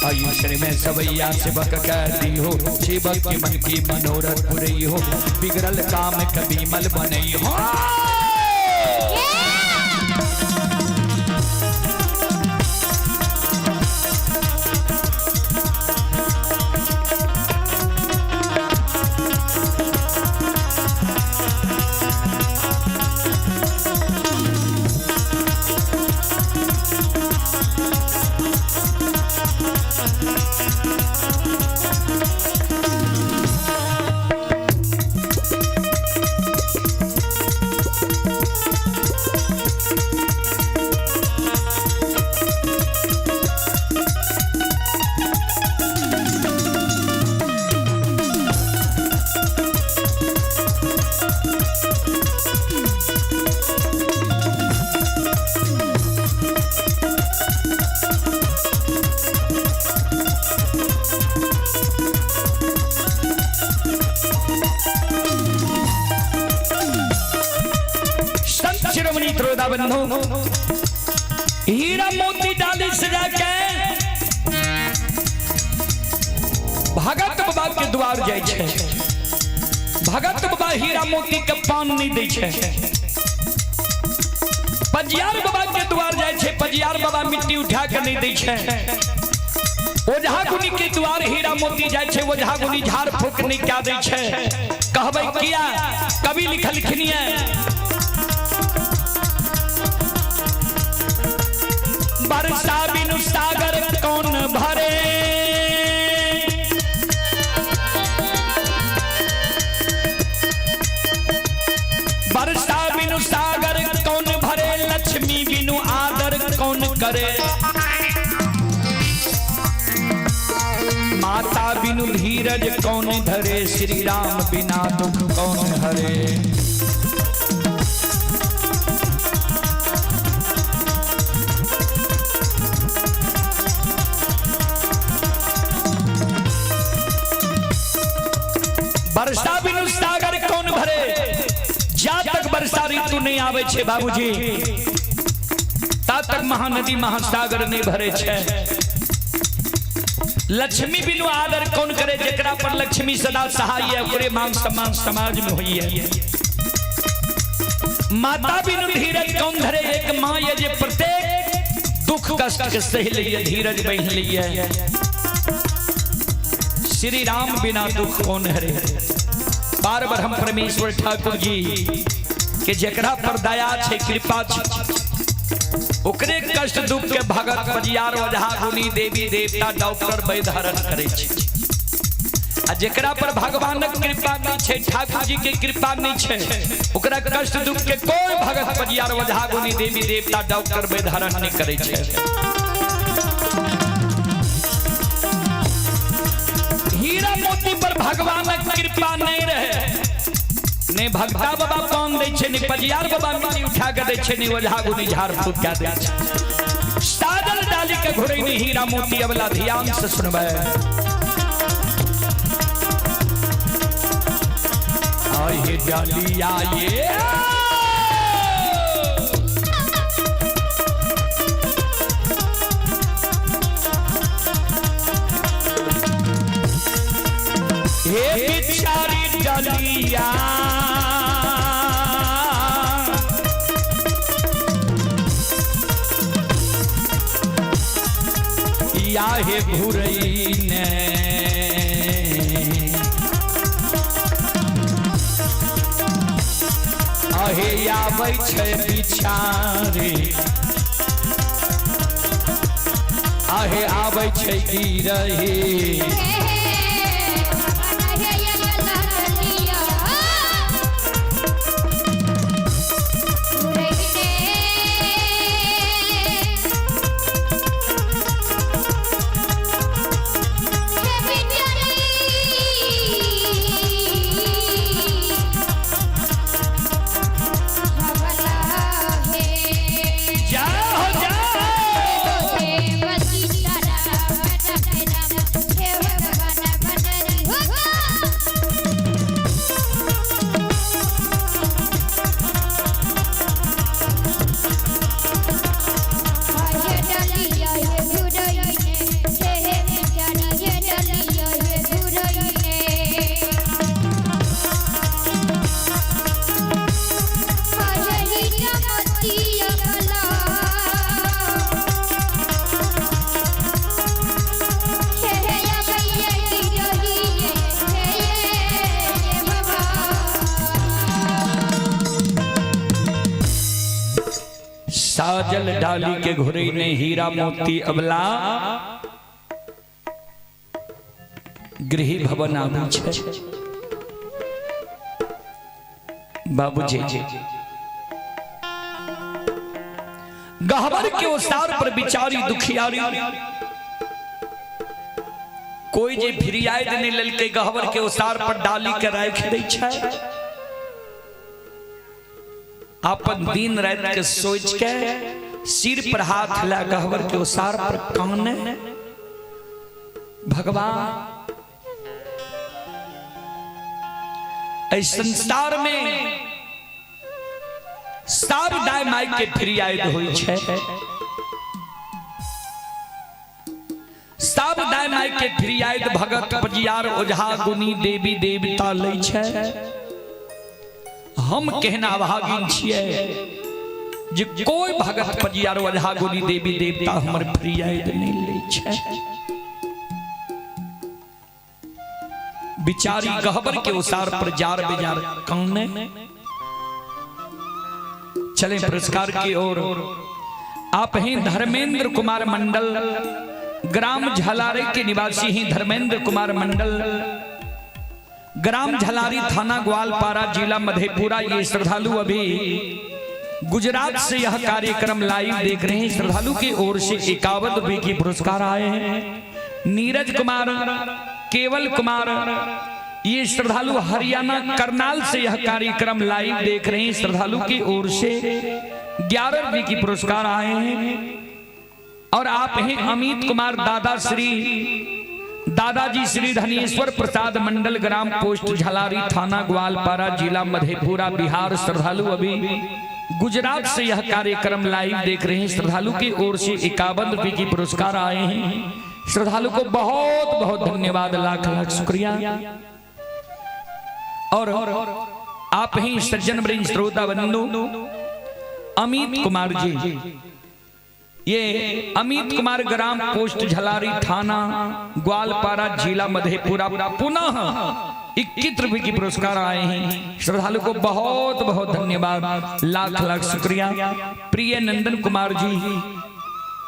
S1: आयुष्य में सवैया सेवक कह दी हो, सेवक के मन की मनोरथ पुरई हो, बिगड़ल काम कभी मल बनई हो। संत शिरोमणि त्रोदा बंधु, हीरा मोती डाली सजा के भगत बाबा के द्वार जाय छै। भगत बाबा हीरा मोती के पान नहीं दै छै। पजियार बाबा के द्वार जाय छै, पजियार बाबा मिट्टी उठा के नहीं दै छै। ओझा गुनी के द्वार हीरा मोती जाय छै, ओझा गुनी झाड़ फूक नहीं क्या दै छै। कहबै किया कवि लिखलखिन है, बरसा बिनु सागर कौन भरे, बरसा बिनु सागर कौन भरे, लक्ष्मी बिनु आदर कौन करे। धीरज कौन धरे, श्री राम बिना दुख कौन हरे। वर्षा बिनु सागर कौन भरे, जा तक वर्षा ऋतु नहीं आवे छे बाबूजी ता तक महानदी महासागर नहीं भरे छे। लक्ष्मी बिनु आदर कौन करे, जेकरा पर लक्ष्मी सदा सहाय है ओकरे मान सम्मान समाज में होई है। माता बिनु धीरज कौन धरे, एक मां ये जे प्रत्येक दुख कष्ट के सह लिए धीरज बह लिए। श्री राम बिना दुख कौन हरे। बार बार हम परमेश्वर ठाकुर जी के जकरा पर दया छे कृपा छे ओकरे कष्ट दुख के भगत पजियार ओझा गुनी देवी देवता डॉक्टर वैद्य हरण करे छे। आ जकरा पर भगवानक कृपा नहीं छे, ठाकुर जी के कृपा नहीं छे, ओकरा कष्ट दुख के कोई भगत पजियार ओझा गुनी देवी देवता डॉक्टर वैद्य हरण नहीं करे छे। हीरा मोती पर भगवानक कृपा नहीं रहे, ने भगता बाबा पान दै छे, ने पजियार बाबा मिट्टी उठा के दै छे, ने ओझा गुनी झाड़ फूक के दै छे। सादल डाली के घुरैनी हीरा मोती अबला ध्यान से सुनबै। आहे डालिया ये हे बिचारी डलिया, या हे घुरैने अहे आबै छै बिचारी, अहे आबै छै गिरही। साजल डाली के घुरई ने हीरा मोती अबला गृह भवन आबू छे। बाबूजी गहबर के ओसार पर बिचारी दुखियारी कोई जे फिरियाद नहीं ललके गहबर के ओसार पर डाली के राख दै छै। अपन दिन रात के सोच के सिर पर हाथ ला गहबर के ओसार पर काने, भगवान इस संसार में सब दाय माई के फरियाद होई छे, सब दाय माई के फरियाद भगत पजियार ओझा गुनी देवी देवता लै छे। हम कहना अभागिन छियै जे कोई भगत पजियार ओझा गुनी देवी देवता हमर फरियाद नहीं लै छे। बिचारी गहबर के ओसार पर जार बेजार काने। चले पुरस्कार की ओर। आप हैं धर्मेंद्र कुमार मंडल, ग्राम झलारे के निवासी हैं धर्मेंद्र कुमार मंडल, ग्राम झलारी, थाना ग्वालपारा, जिला मधेपुरा। ये श्रद्धालु अभी गुजरात से यह कार्यक्रम लाइव देख रहे हैं। श्रद्धालु की ओर से 51 रुपए की पुरस्कार आए हैं। नीरज कुमार केवल कुमार, ये श्रद्धालु हरियाणा करनाल से यह कार्यक्रम लाइव देख रहे हैं। श्रद्धालु की ओर से 11 रुपये की पुरस्कार आए हैं। और आप हैं अमित कुमार दादा श्री दादाजी श्री धनेश्वर प्रसाद मंडल, ग्राम पोस्ट झलारी, थाना ग्वालपारा, जिला मधेपुरा, बिहार। श्रद्धालु अभी गुजरात से यह कार्यक्रम लाइव देख रहे हैं। श्रद्धालु की ओर से 51 रुपये की पुरस्कार आए हैं। श्रद्धालु को बहुत बहुत धन्यवाद, लाख लाख शुक्रिया। और आप ही सज्जन वृंद श्रोता बंधु अमित कुमार जी, ये अमित कुमार ग्राम पोस्ट झलारी, थाना ग्वालपारा, जिला मधेपुरा, पुनः 21 रुपए की पुरस्कार आए हैं। श्रद्धालु को बहुत बहुत धन्यवाद, लाख लाख शुक्रिया। प्रिय नंदन कुमार जी,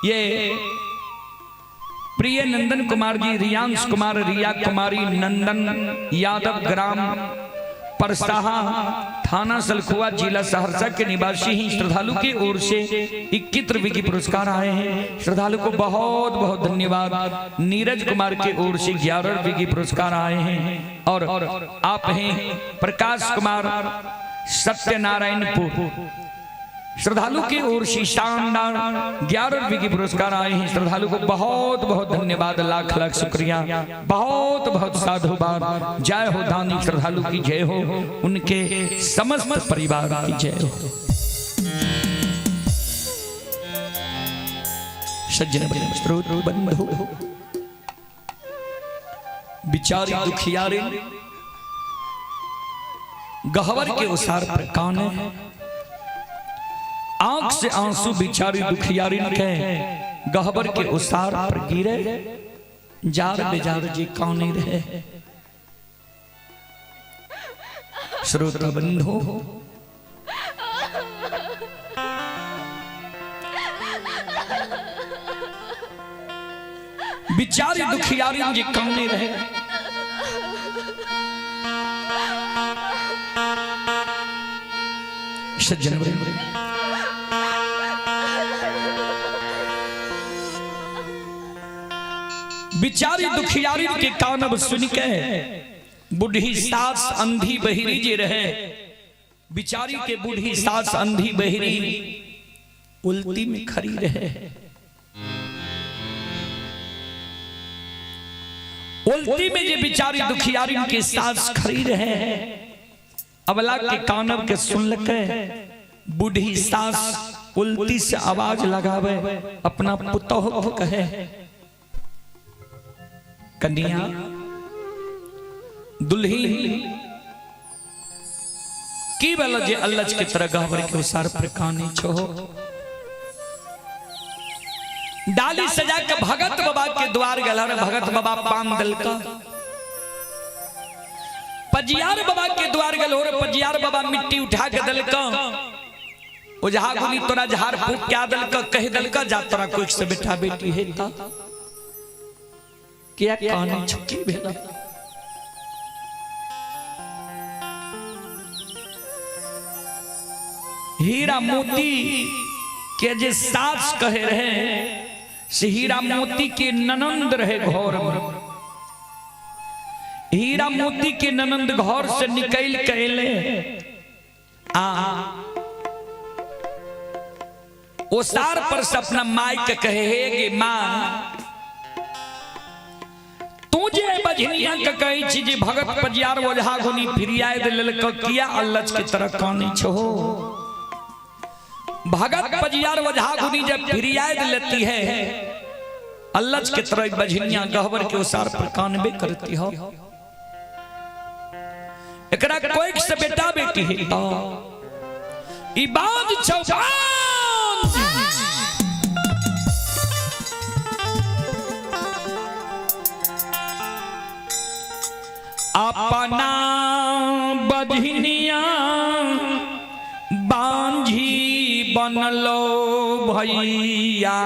S1: ये प्रिय नंदन कुमार जी, रियांश कुमार, रिया कुमारी, नंदन यादव, ग्राम परसाहा, थाना सलखुआ, जिला सहरसा के निवासी ही श्रद्धालु की ओर से 21 रुपए की पुरस्कार आए हैं। श्रद्धालु को बहुत बहुत धन्यवाद। नीरज कुमार के ओर से 11 रुपए की पुरस्कार आए हैं। और आप हैं प्रकाश कुमार सत्यनारायणपुर, श्रद्धालु की ओर से शानदार 11 रुपए की पुरस्कार आए हैं। श्रद्धालु को बहुत बहुत धन्यवाद, लाख लाख शुक्रिया, बहुत बहुत साधुवाद। जय हो दानी श्रद्धालु की जय हो, उनके समस्त परिवार की जय हो। सज्जन स्रोत बंधु, बिचारी दुखियारे गहवर के उसार पर कान है, आंख से आंसू बिचारी दुखियारी के गहबर के उसार पर गिरे, जार बेजार जी काने रहे। श्रोता बंधु, बिचारी दुखियारी जी काने रहे। सज्जन बिचारी दुखियारी के कानब सुन के बूढ़ी सास अंधी बहिरी जी रहे, बिचारी के बूढ़ी सास अंधी बहिरी उल्टी में खड़ी रहे। उल्टी में जे बिचारी दुखियारी के सास खड़ी रहे, अबला के कानब के सुन लके बूढ़ी सास उल्टी से आवाज लगावे, अपना पुतोह को कहे, कन्या दुल्ही की बेला जे अल्लाह के तरह गहवर के उसार पर कानी छो। डाली सजा के भगत बाबा के द्वार गल, भगत बाबा पान दल का। पजियार बाबा के द्वार गल और पजियार बाबा मिट्टी उठा के दल का। ओझा गुनी तोरा झाड़ फूक क्या दल का, कह दल का जा तोरा कोई से बेटा बेटी है ता क्या कानी छुकी भेला। हीरा मोती के जे सास कहे रहे से हीरा मोती के ननंद रहे घर में। हीरा मोती के ननंद घर से निकल के अले आ ओसार पर से अपना माई के कहे, हे गे माँ, तू जे बझनिया के कहै छी जे भगत पजियार ओझा गुनी फिरियाय देलक, किया अल्लच के तरह कानी छो। भगत पजियार ओझा गुनी जब फिरियाय लेती है, अल्लच के तरह बझनिया गहबर के ओसार पर कानबे करती हो। एकरा कोई से बेटा बेटी है ई बाज छौ बाज। अपना बझनिया बांझी बनलो भैया,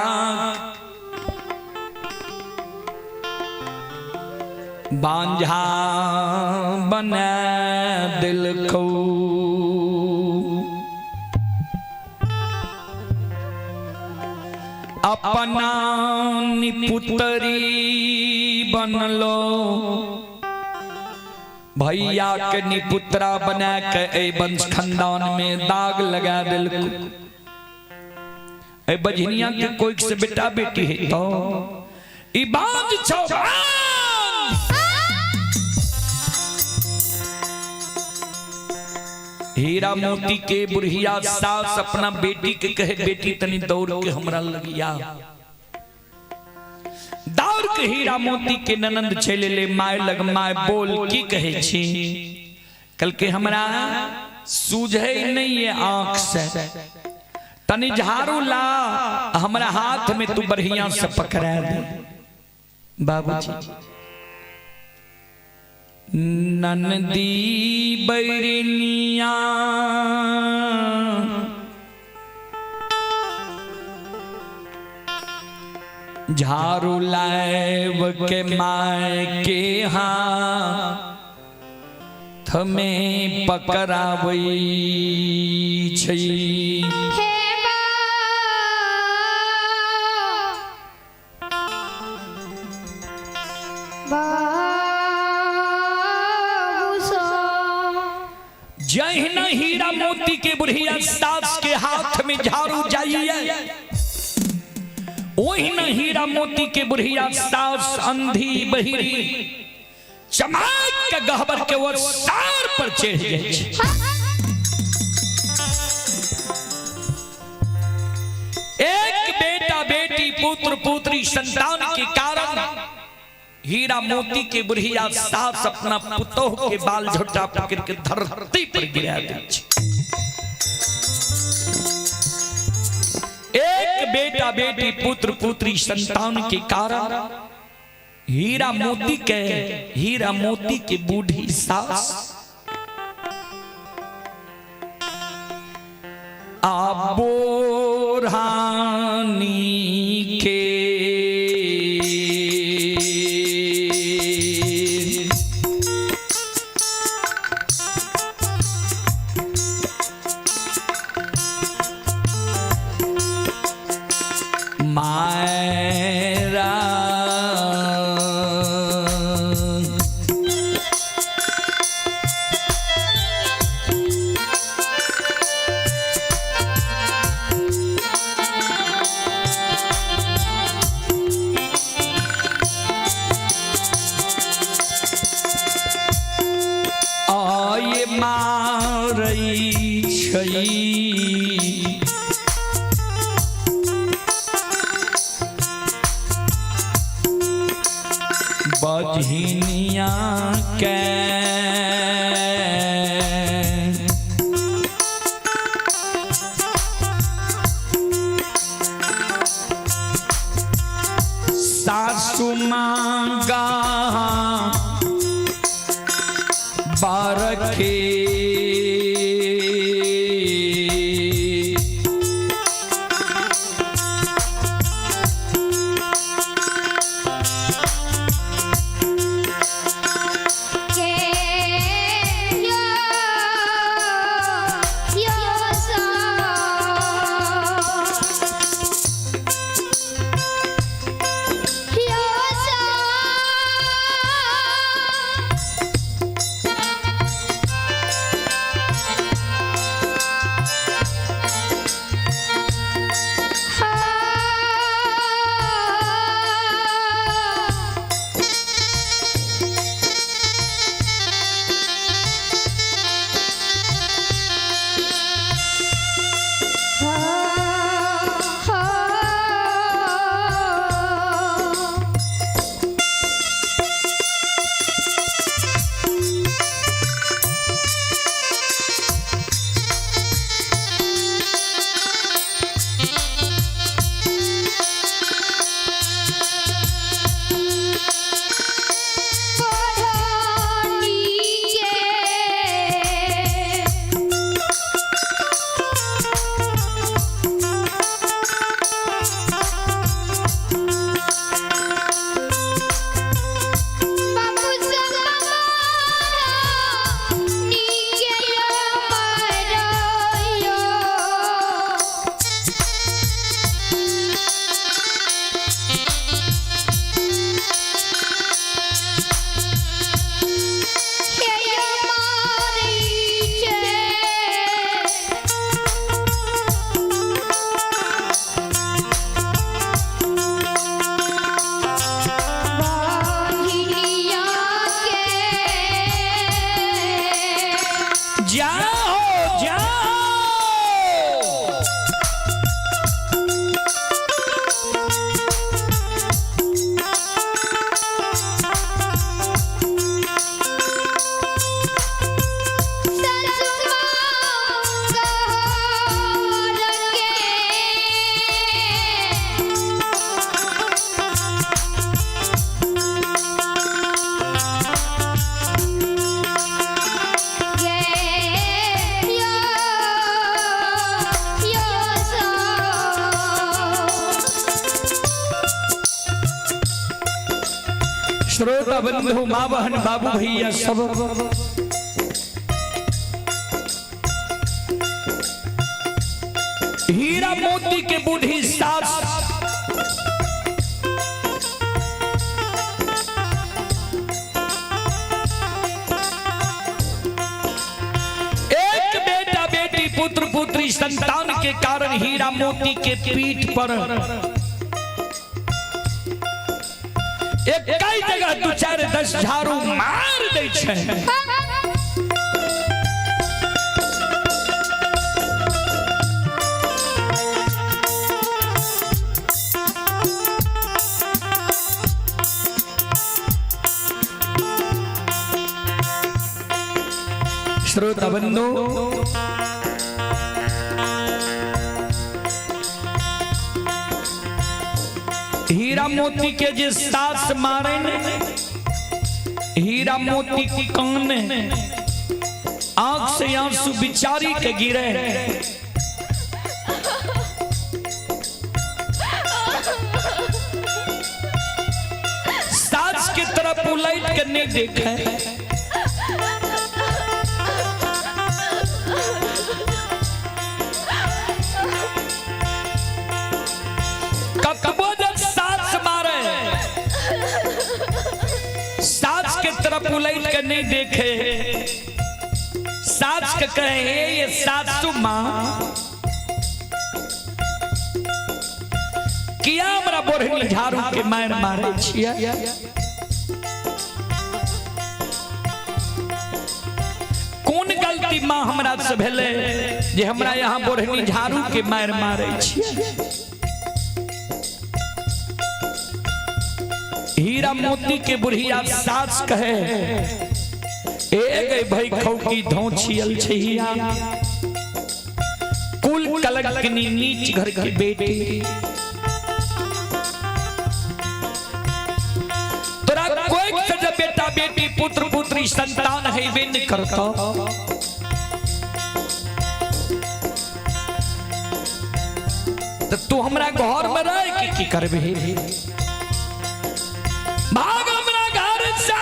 S1: बांझा बना दिल को। अपना अपना निपुतरी बनलो भैया के निपुत्रा बना के ए वंश खानदान में दाग लगा दिल। ए बजनिया के कोई से बेटा बेटी है तो ई बाज छौ बाज। हीरा मोती के बुढ़िया सास अपना बेटी के कहे बेटी तनी दौड़ के हमरा लगिया। दौड़ के हीरा मोती के ननंद चले ले my लग। My बोल की कहे छी? कल के हमरा सूझे नहीं है आंख से, तनी झाड़ू ला हमरा हाथ में तू बढ़िया से पकड़ा दे। बाबूजी ननदी बैरनिया झाड़ू लाइव के my के हाथ में पकड़ावै छै।
S2: हे बा बाबू सो।
S1: जहिना हीरा मोती के बुढ़िया सास के हाथ में झाड़ू जाइए, ओहिना हीरा मोती के बुढ़िया सास अंधी बहिरी चमक के गहबर के वो सार पर चढ़ जाइ छै। एक बेटा बेटी पुत्र पुत्री संतान के कारण हीरा मोती के बुढ़िया सास अपना पुतोह के बाल झोटा पकड़ के धरती पर गिरा दै छै। एक बेटा बेटी पुत्र पुत्री संतान के कारण हीरा मोती के बूढ़ी सास आबोरानी के मायरा आय मारै छै। बजहिनिया के सासु मांगा बारखे
S2: के यो यो सा यो सा।
S1: जाओ जाओ। श्रोता बंधु माँ बहन बाबू भैया सब, हीरा मोती के बूढ़ी सास एक बेटा बेटी पुत्र पुत्री संतान के कारण हीरा मोती के पीठ पर एक कई जगह दू चार 10 झाड़ू मार दै छै। श्रोता बंधु, हीरा मोती के जे सास मारे ने, हीरा मोती कान आंख से आंसू बिचारी के गिरे। सास के तरफ उलट के नहीं देखे। कतबो जब सास मारे, सास के तरफ उलट के नहीं देखे। सास के कहे, हे ये सासू माँ, किया हमरा बोढ़नी झाड़ू के मार मारे छियै? कोन गलती माँ हमरा से भेलै जे हमरा यहाँ बोढ़नी झाड़ू के मार मारे छियै? हीरा मोती के बुढ़िया सास कहे, ए गई भाई खौकी धोछियल छिया, कुल कलंकनी नीच घर की बेटी, तोरा कोई से जब बेटा बेटी पुत्र पुत्री संतान है वे नहीं करता। तो तू हमरा घर में रह के की करबे? भाग हमरा घर से।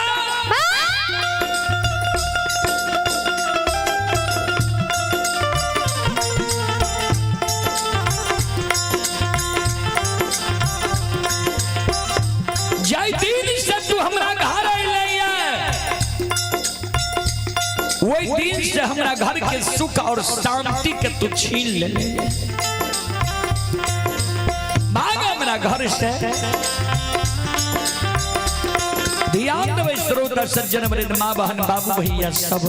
S1: जाय दिन से तू हमरा घर अइले, वही दिन से हमरा घर के सुख और शांति के तू छीन ले। भाग हमरा घर से। ध्यान देबै श्रोता सज्जन वृंद माँ बहन बाबू भैया सब।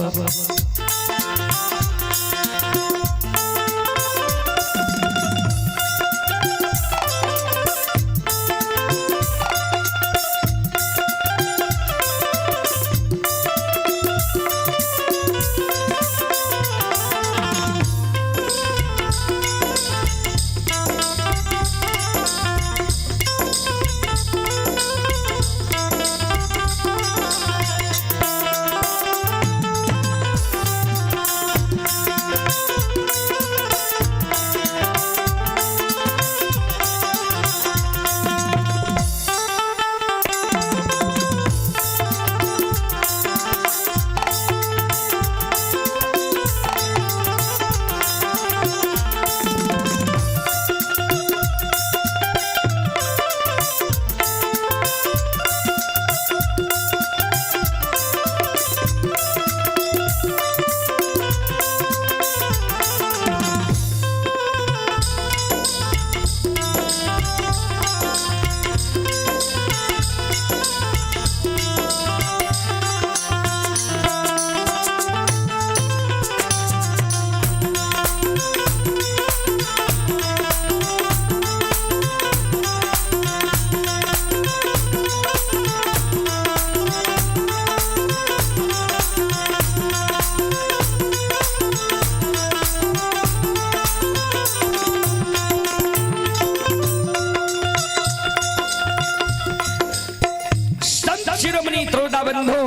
S1: बंधु,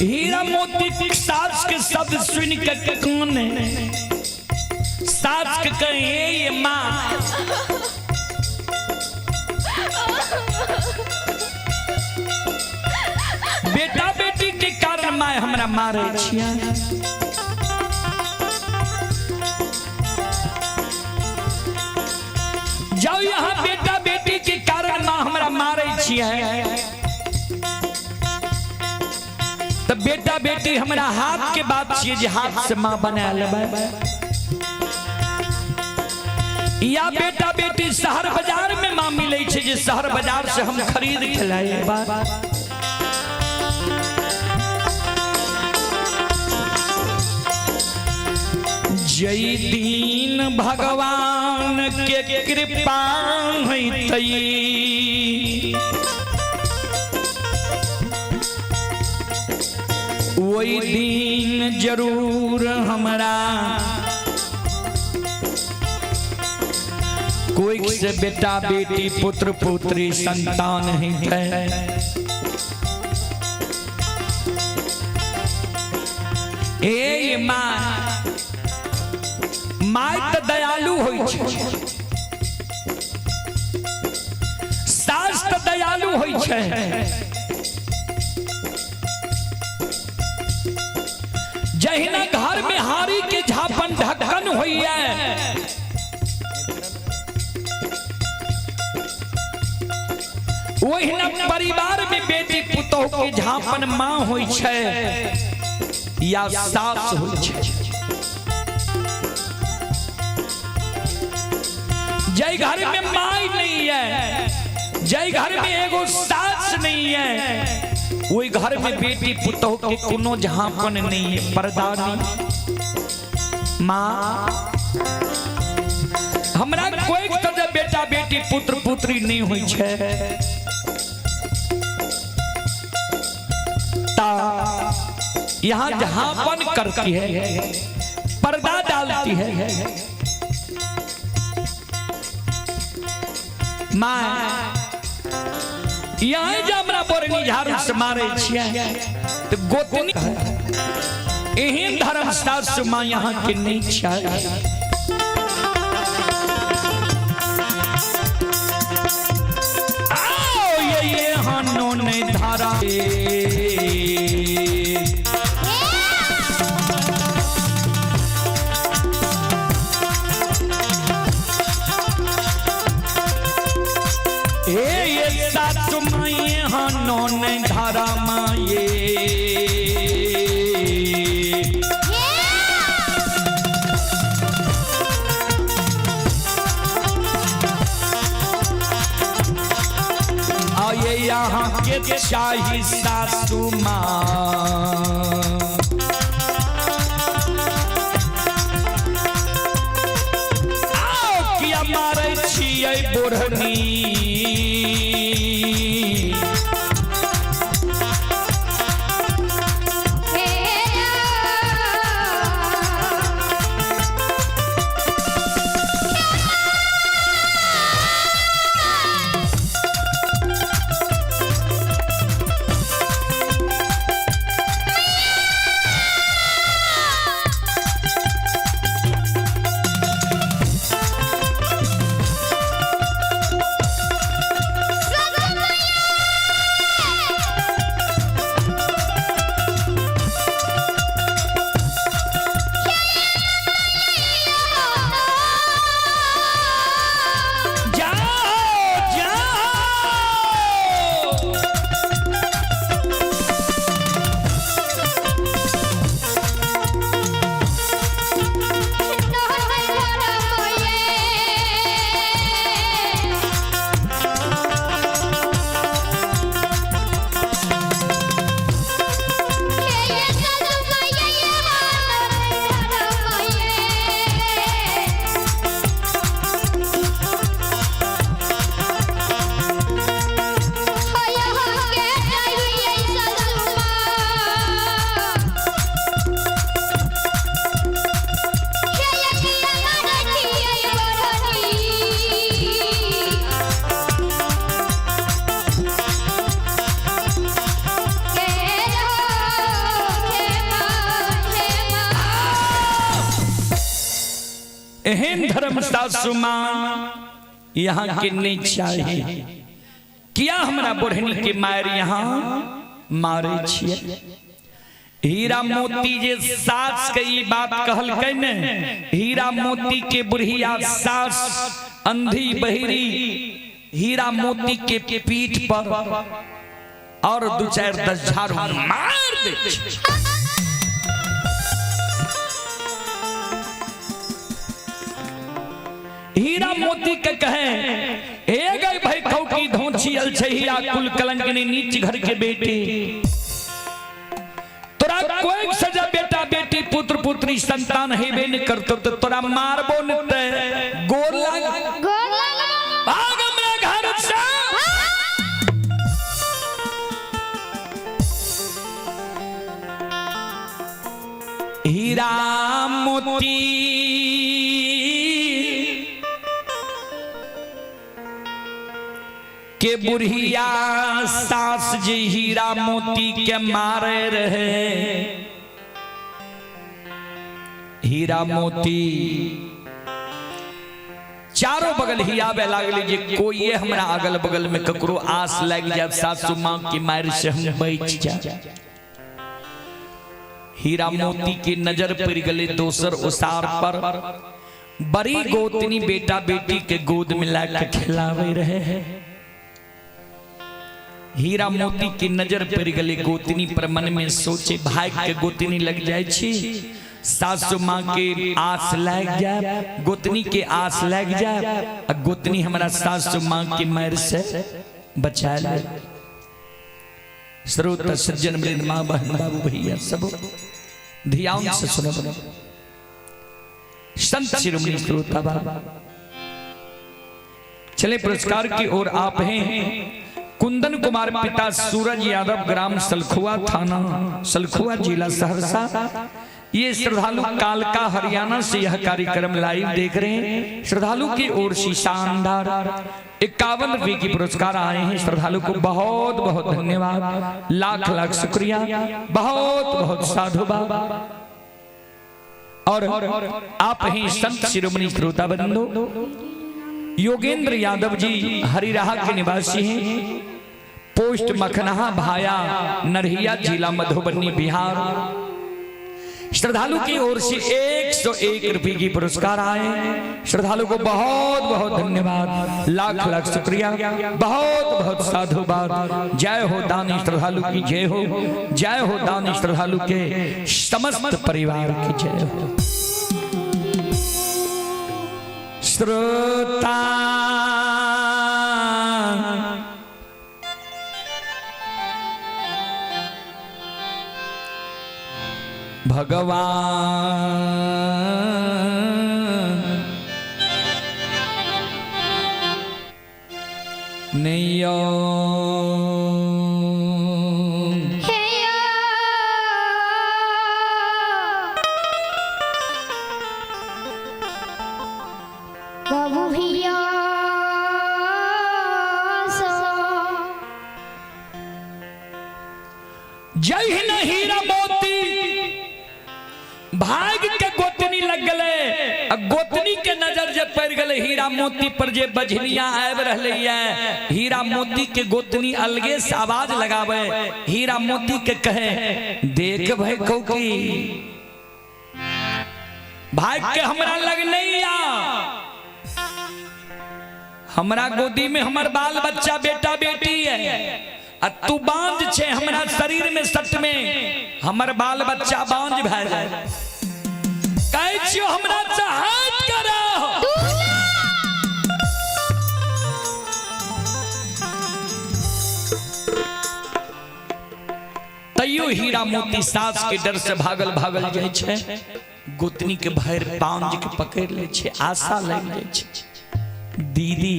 S1: हीरा मोती सास के शब्द सुन के कौन सास के कहे ये माँ, बेटा बेटी के कारण माय हमरा मारे छिया। जाओ यहाँ बेटा बेटी के कारण माँ हमरा मारे छिया, तो बेटा बेटी हमरा हाथ के बात छिए जे हाथ से माँ बना लेबै, या बेटा बेटी शहर बाजार में माँ मिले छे जे शहर बाजार से हम खरीद के लाएबै। जय दीन भगवान के कृपा होइतई, वही दिन जरूर हमरा कोई से बेटा बेटी पुत्र पुत्री संतान है। ए माँ, my तो दयालु होई छे, सास तो दयालु होई छे, जहिना घर में हारी के झापन ढक्कन होइए, ओहिना परिवार में बेटी पुतोह के झापन माँ होई छे या सास होई छे। जय घर में माई नहीं है, जय घर में एगो सास नहीं है, वही घर में बेटी पुतोह के कोनो झापन नहीं है, पर्दा नहीं। माँ हमरा कोई तो जब बेटा बेटी पुत्र पुत्री नहीं हुई छे ता यहाँ झापन करती है, पर्दा डालती है। माँ यहाँ जे हमरा बोरनी झाड़ू से मारे छियै तो गोतनी एहन धर्म सासु माँ यहाँ के नहीं छै। आओ ये हनो ने धारा ये सासु माये हनो ने धारा माये, आये यहाँ के चाही सासु माँ। आओ किया मारै छियै बोढ़नी, एहन धर्म सासु माँ यहाँ के नहीं चाहिए। किया हमरा बुढ़नी के मार यहाँ मारे छियै? हीरा मोती जे सास के ई बात कहलकै ने, हीरा मोती के बुढ़िया सास अंधी बहिरी हीरा मोती के पीठ पर और दू चार 10 झाड़ू मार दे छै। हीरा मोती के कहे, ए गई भाई खौकी धोछी अल छै हीरा कुल कलंकनी नीच घर के बेटी, तोरा कोई सजा बेटा बेटी पुत्र पुत्री संतान हेबे न करतो तो तोरा मारबो न ते गोर लाग
S2: गोर लाग
S1: भाग हमरा घर से। हीरा मोती के बुढ़िया सास जी हीरा मोती के मारे रहे, हीरा मोती चारों बगल ही आवे लागले जे कोई हमरा अगल बगल में ककरो आस लग जाए सासू माँ की मार से हम बच जाए। हीरा मोती की नजर पड़ गले दोसर उसार पर, बड़ी गोतनी बेटा बेटी के गोद में ला के खिलावे रहे। हीरा मोती की नजर पड़ गले गोतनी पर, मन में सोचे भाई के गोतनी लग जाए छी, सासू माँ के आस लग जाए, गोतनी के आस लग जाए, आ गोतनी हमारा सासू माँ के मार से बचा ले। श्रोता सज्जन वृंद माँ बहन बाबू भैया सब ध्यान से सुनो। संत शिरोमणि श्रोता बाबा चले पुरस्कार की ओर आप हैं। कुंदन कुमार पिता सूरज यादव, ग्राम सलखुआ, थाना सलखुआ, जिला सहरसा। ये श्रद्धालु कालका हरियाणा से यह कार्यक्रम लाइव देख रहे हैं। श्रद्धालु की ओर से शानदार 51 रुपये की पुरस्कार आए हैं। श्रद्धालु को बहुत बहुत धन्यवाद, लाख लाख शुक्रिया, बहुत बहुत साधुवाद। और आप ही संत शिरोमणि श्रोता बंधु योगेंद्र यादव जी हरिराहा के निवासी हैं, पोस्ट मखनहा भाया नरहिया, जिला मधुबनी, बिहार। श्रद्धालु की ओर से 101 रुपये की पुरस्कार आए। श्रद्धालु को बहुत बहुत धन्यवाद, लाख लाख शुक्रिया, बहुत बहुत साधुवाद। जय हो दानी श्रद्धालु की जय हो, जय हो दानी श्रद्धालु के समस्त परिवार की जय हो। श्रोता भगवान नैयो
S2: बाबू भैया
S1: जय हिंद हीरा मोती भाग के गोतनी लग गले, गोतनी के नजर जे पड़ गले हीरा मोती पर, जे बजनिया आबि रहले है, हीरा मोती के गोतनी अलगे से आवाज लगावे, हीरा मोती के कहे देख भाई कौकी भाग के हमरा लग नहीं आ, हमरा गोदी में हमर बाल बच्चा बेटा बेटी है, आ तू बांझ छे हमरा शरीर में सट में हमर बाल बच्चा बांझ भए जाए, कहै छियो हमरा चाहत करो। तैयो हीरा मोती सास के डर से भागल भागल जाइ छै, गोतनी के भरि पांज के पकड़ ले छै, आशा लागि जाइ छै दीदी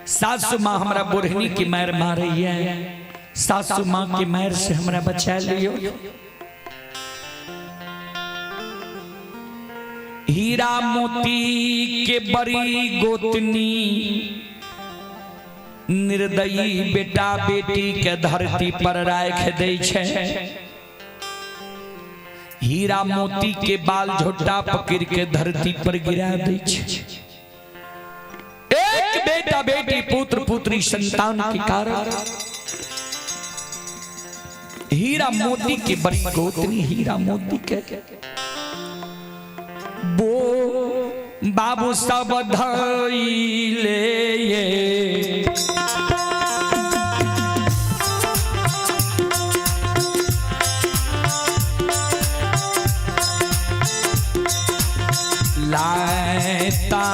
S1: सासु माँ हमरा बुढ़नी के मार मारैया, सासु माँ के मार से हमरा बचा लियो। हीरा मोती के बड़ी गोतनी निर्दयी बेटा बेटी के धरती पर राख दै छै। हीरा मोती के बाल झोटा पकड़ के धरती पर गिरा दै छै। एक बेटा बेटी पुत्र पुत्री संतान के कारण हीरा मोती के बड़ी गोतनी हीरा मोती के बो बाबू सब धइले ये लाता।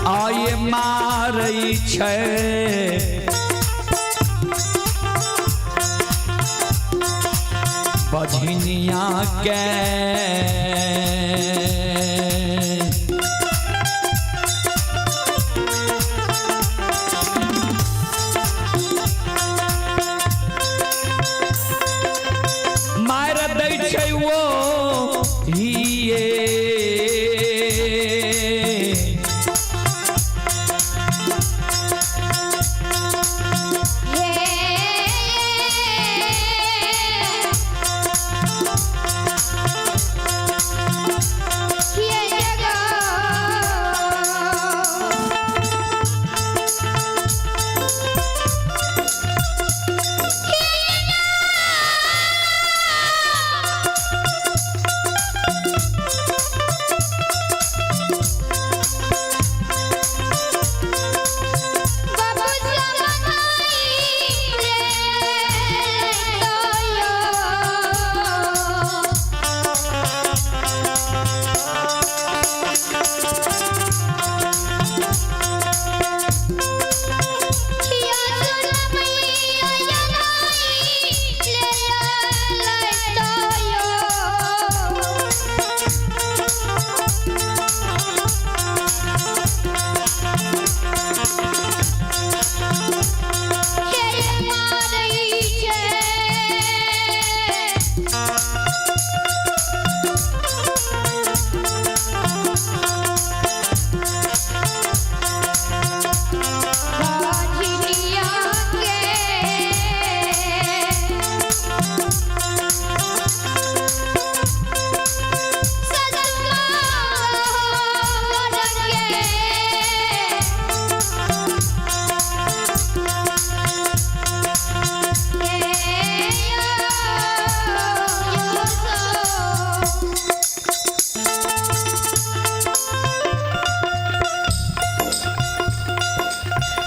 S1: आय मारै छै बझनिया के, मार दै छै वो हिये।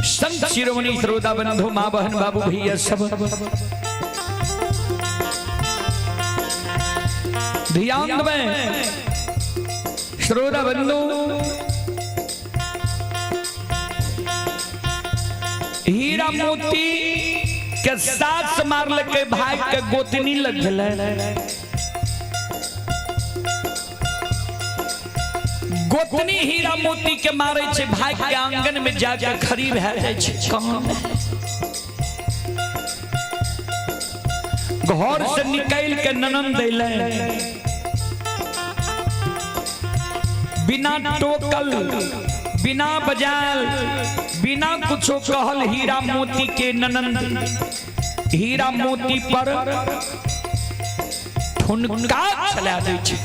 S1: संत शिरोमणि श्रोता बंधु माँ बहन बाबू भैया सब ध्यान दें। श्रोता बंधु, हीरा मोती के सास मारल के भाई के गोतनी लग गेलै। गोतनी हीरा मोती के मारे छै, भाई के आंगन में जाके खड़ी भए जाइ छै। कहाँ घर से निकल के ननंद अयलै, बिना टोकल बिना बजाल बिना कुछो कहल हीरा मोती के ननंद हीरा मोती पर ठुनका चला दै छै।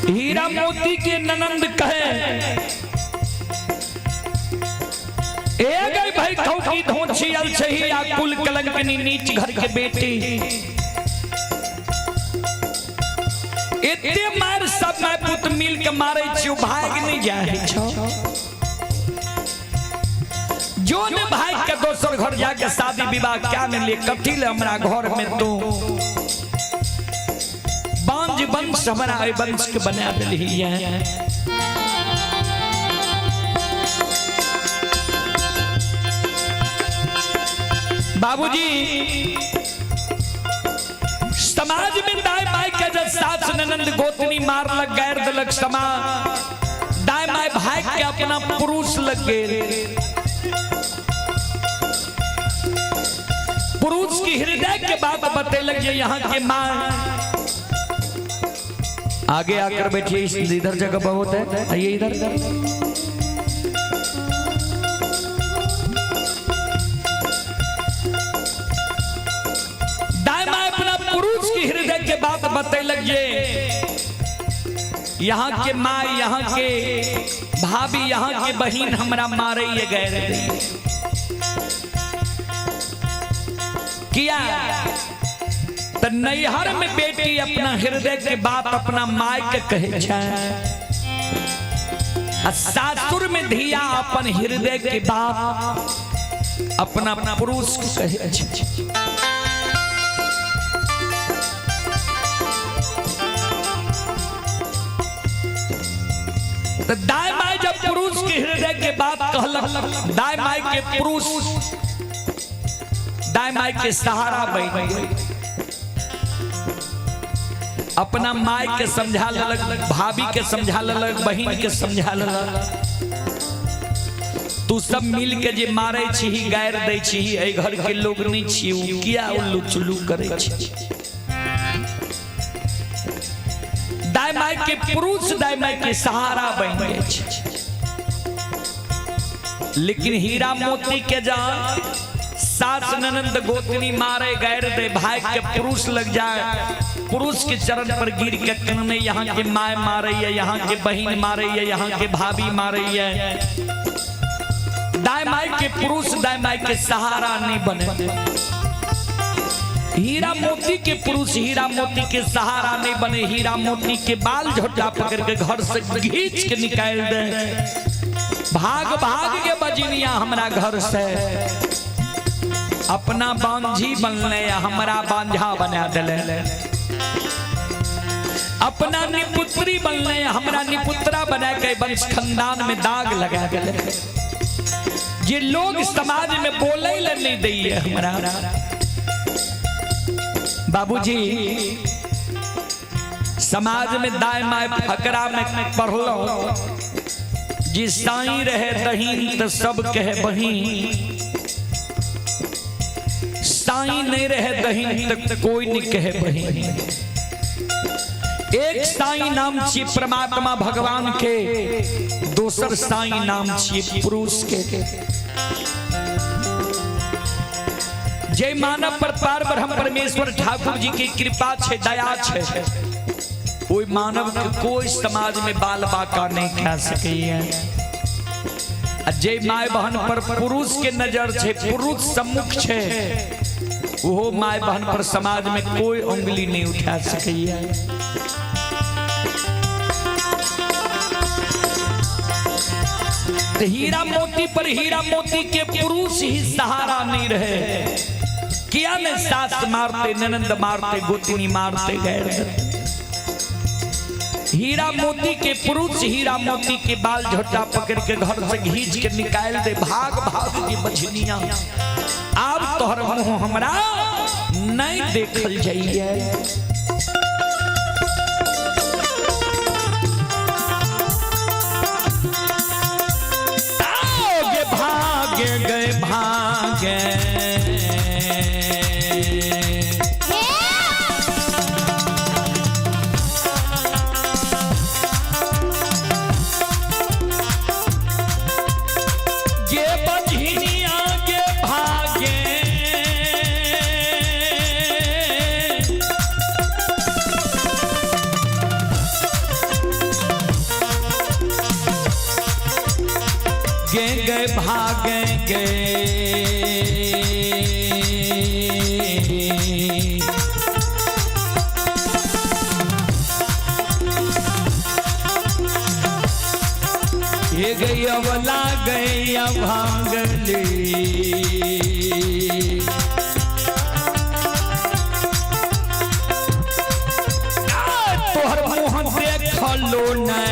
S1: हीरा मोती के ननंद कहे, ए गई भाई खौकी धोछी अल छही आ कुल कलंकनी नीच घर के बेटी, एते मार सब my पुत मिल के मारे छियो भाग नहीं जाए छो। जो ने भाग के दोसर घर जाके शादी विवाह क्या ने ले कथी ले हमरा घर में तो बांझ वंश हमरा एहि वंश के बना देलही है। बाबूजी, समाज में दाई माई के जब सास ननंद गोतनी मारलक गैर दलक समा दाय my भाई के अपना पुरुष लग गेल। पुरुष की हृदय के बात बतेलक जे यहाँ के माँ आगे आकर बैठिए, इस इधर जगह बहुत है, आइए इधर। दाएं बाएं अपना पुरुष की हृदय के बात बतेलक जे यहाँ के माँ, यहाँ के भाभी, यहाँ के बहन हमरा मारे ये गए रहे किया। तो नैहर में बेटी अपना हृदय के बात अपना माय के कहे छै, आ सासुर में धिया अपन हृदय के बात अपना पुरुष के कहे छै। तो दाय my जब पुरुष के हृदय के बात कहलक, दाय my के पुरुष दाय my के सहारा बन गए, अपना my के समझा ललक, भाभी के समझा ललक, बहन के समझा ललक, तू सब मिल के जे मारे छी गैर दै छी, एहि घर के लोग नहीं छी, उ किया उल्लू चुल्लू करे छी। दाय my के पुरुष दाय my के सहारा बन गए छै। लेकिन हीरा मोती के जान सास ननंद गोतनी मारे गैर दे, भाई के पुरुष लग जाए, पुरुष के चरण पर गिर के काने यहाँ के my मारे है, यहाँ के बहन मारे है, यहाँ के भाभी मारे है। दाय my के पुरुष दाय my के सहारा नहीं बने। हीरा मोती के पुरुष हीरा मोती के सहारा नहीं बने, हीरा मोती के बाल झोटा पकड़ के घर से घींच के निकाल दे, भाग भाग के बजनिया हमरा घर से, अपना बांझी बनले हमरा बांझा बना दिले, अपना निपुत्री बनले हमरा निपुत्रा बना के वंश खानदान में दाग लगा दिले। ये लोग समाज में बोले ले नहीं दैये हमरा। बाबूजी समाज में दाएं my फकरा में पढ़लो जी साईं रहे दहीन तो सब कहे बहीन, साईं नहीं रहे दहीन तो कोई नहीं कहे बहीन। एक साईं नाम छी परमात्मा भगवान के, दोसर साईं नाम छी पुरुष के। जय मानव पर पार ब्रह्म परमेश्वर ठाकुर जी की कृपा छे, दया छे, कोई मानव के कोई समाज में बाल बाका नहीं खा सके। जय my बहन पर पुरुष के नजर छे, पुरुष सम्मुख छे, वो my बहन पर समाज में कोई उंगली नहीं उठा सके। हीरा मोती पर हीरा मोती के पुरुष ही सहारा नहीं रहे, किया ने सास मारते ननंद मारते गोतनी मारते गए। हीरा मोती के पुरुष हीरा मोती के बाल झोटा पकड़ के घर से घींच के निकाल दे, भाग भाग के बछनिया अब तोहर मुंह हमरा नहीं देखल जाइए। भागे गए भागे गे बझनिया गे भागे, गे गए भागे गे, ये गई अवला गई भांगली। तोहर मुँह देखलो नै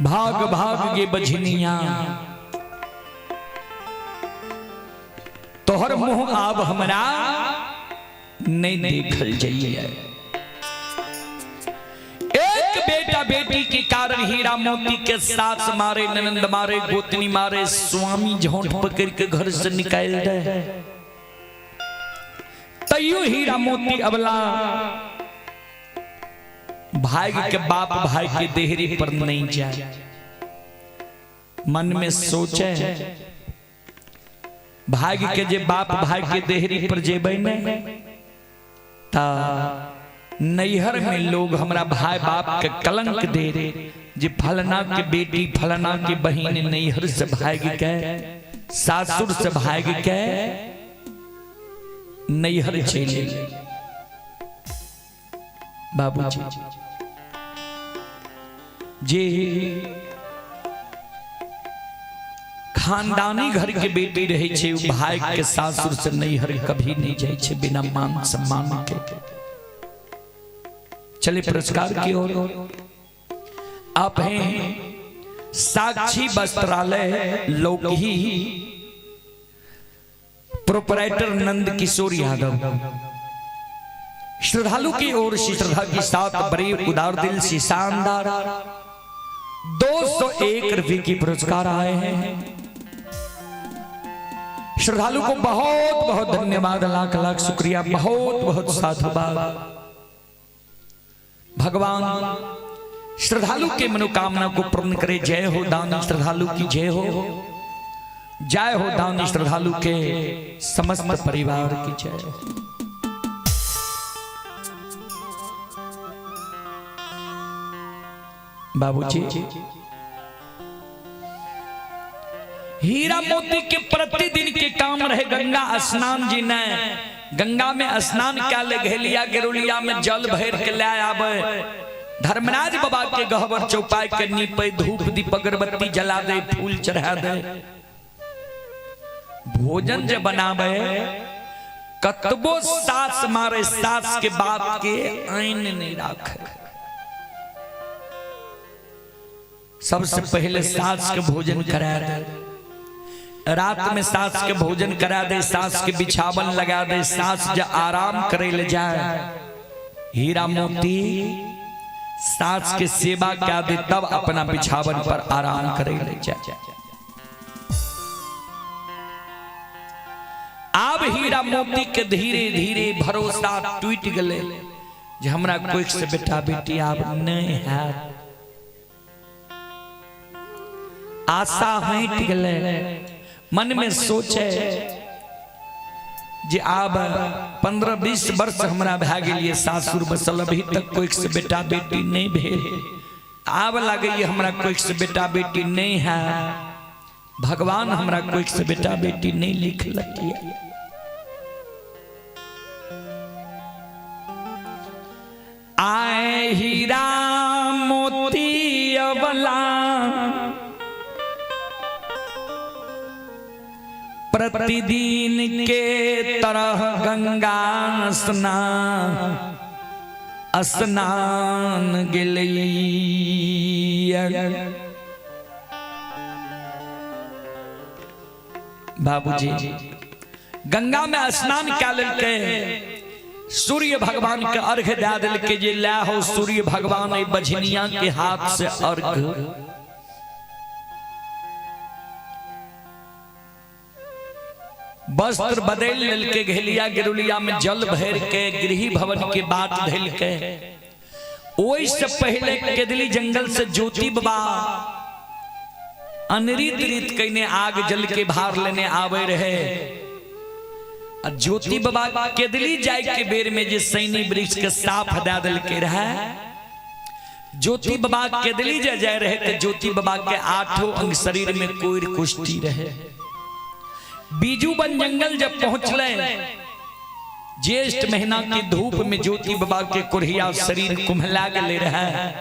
S1: भाग भाग गे बझनिया, तोहर मुंह आब हमरा नहीं देखल जाइए। एक बेटा बेटी के कारण हीरा मोती के सास मारे, ननंद मारे, गोतनी मारे, स्वामी झोंट पकड़ के घर से निकाल दे, तैयो हीरा मोती अबला भाई के बाप भाई के देहरी पर नहीं जाए। मन में सोचे भाग के जे बाप भाई के देहरी पर जेबै नहीं ता नैहर में लोग हमरा भाई बाप के कलंक दे जे फलना के बेटी फलना के बहिन नैहर से भाग के सासुर से भाग के नैहर चले। बाबूजी जे खानदानी घर के बेटी रहे छे उ भाई के सासुर से नैहर कभी नहीं जाए छे बिना मान सम्मान के। चले पुरस्कार की ओर। आप हैं साक्षी वस्त्रालय लौकही, प्रोपराइटर नंद किशोर यादव। श्रद्धालु की ओर से श्रद्धा के साथ बड़े उदार दिल से शानदार 201 रुपये की पुरस्कार आए हैं। श्रद्धालु को बहुत बहुत धन्यवाद, लाख लाख शुक्रिया, बहुत बहुत साधुवाद। भगवान श्रद्धालु के मनोकामना को पूर्ण करे। जय हो दान श्रद्धालु की जय हो, जय हो दान श्रद्धालु के समस्त परिवार की जय हो। बाबूजी हीरा मोती के प्रतिदिन के काम रहे गंगा स्नान। जी ने गंगा में स्नान क्या ले घेलिया गेरुलिया में जल भर के ले आवे, धर्मराज बाबा के गहबर चौपाई के नीपे, धूप दीप अगरबत्ती जला दे, फूल चढ़ा दे, भोजन जे बनावे कतबो सास मारे सास के बाप के आइन नहीं राखे। सबसे पहले सास के भोजन करा दे, रात में सास के भोजन करा दे, सास के बिछावन लगा दे, सास जब आराम करे ले जाए हीरा मोती सास के सेवा क्या दे तब अपना बिछावन पर आराम करे ले जाए। आब हीरा मोती के धीरे धीरे भरोसा टूट गले जे हमरा कोई से बेटा बेटी आब नहीं है, आशा हट गले। मन में सोचे जे आब 15-20 वर्ष हमरा भए गेलिए सासुर बसल, अभी तक कोई से बेटा बेटी नहीं भेल, आब लागैए हमरा कोई से बेटा बेटी नहीं है, भगवान हमरा कोई से बेटा बेटी नहीं लिखलक। आए हीरा मोती अबला प्रतिदिन के तरह गंगा स्नान स्नान गेलैया। बाबूजी गंगा में स्नान क्या लेलकै, सूर्य भगवान के अर्घ दे देलकै जे ला हो सूर्य भगवान एहि बझनिया के हाथ से अर्घ। वस्त्र बदल लेलकै, घेलिया गेरुलिया में जल भर के गृह भवन के बाट धैलकै। ओहि से पहले केदली जंगल से ज्योति बाबा अनरीत रीत कने आग जल के भार लेने आवे रहे। आ ज्योति बाबा केदली जाय के बेर में जे सैनी वृक्ष के साफ दे देलकै रहे, ज्योति बाबा केदली जे जाय रहे ते ज्योति बाबा के आठों अंग शरीर में कोई कुश्ती रहे। बीजू बन जंगल जब पहुंचले ज्येष्ठ महीना की धूप में ज्योति बाबा के कुरहिया शरीर कुम्हला गेले रहे।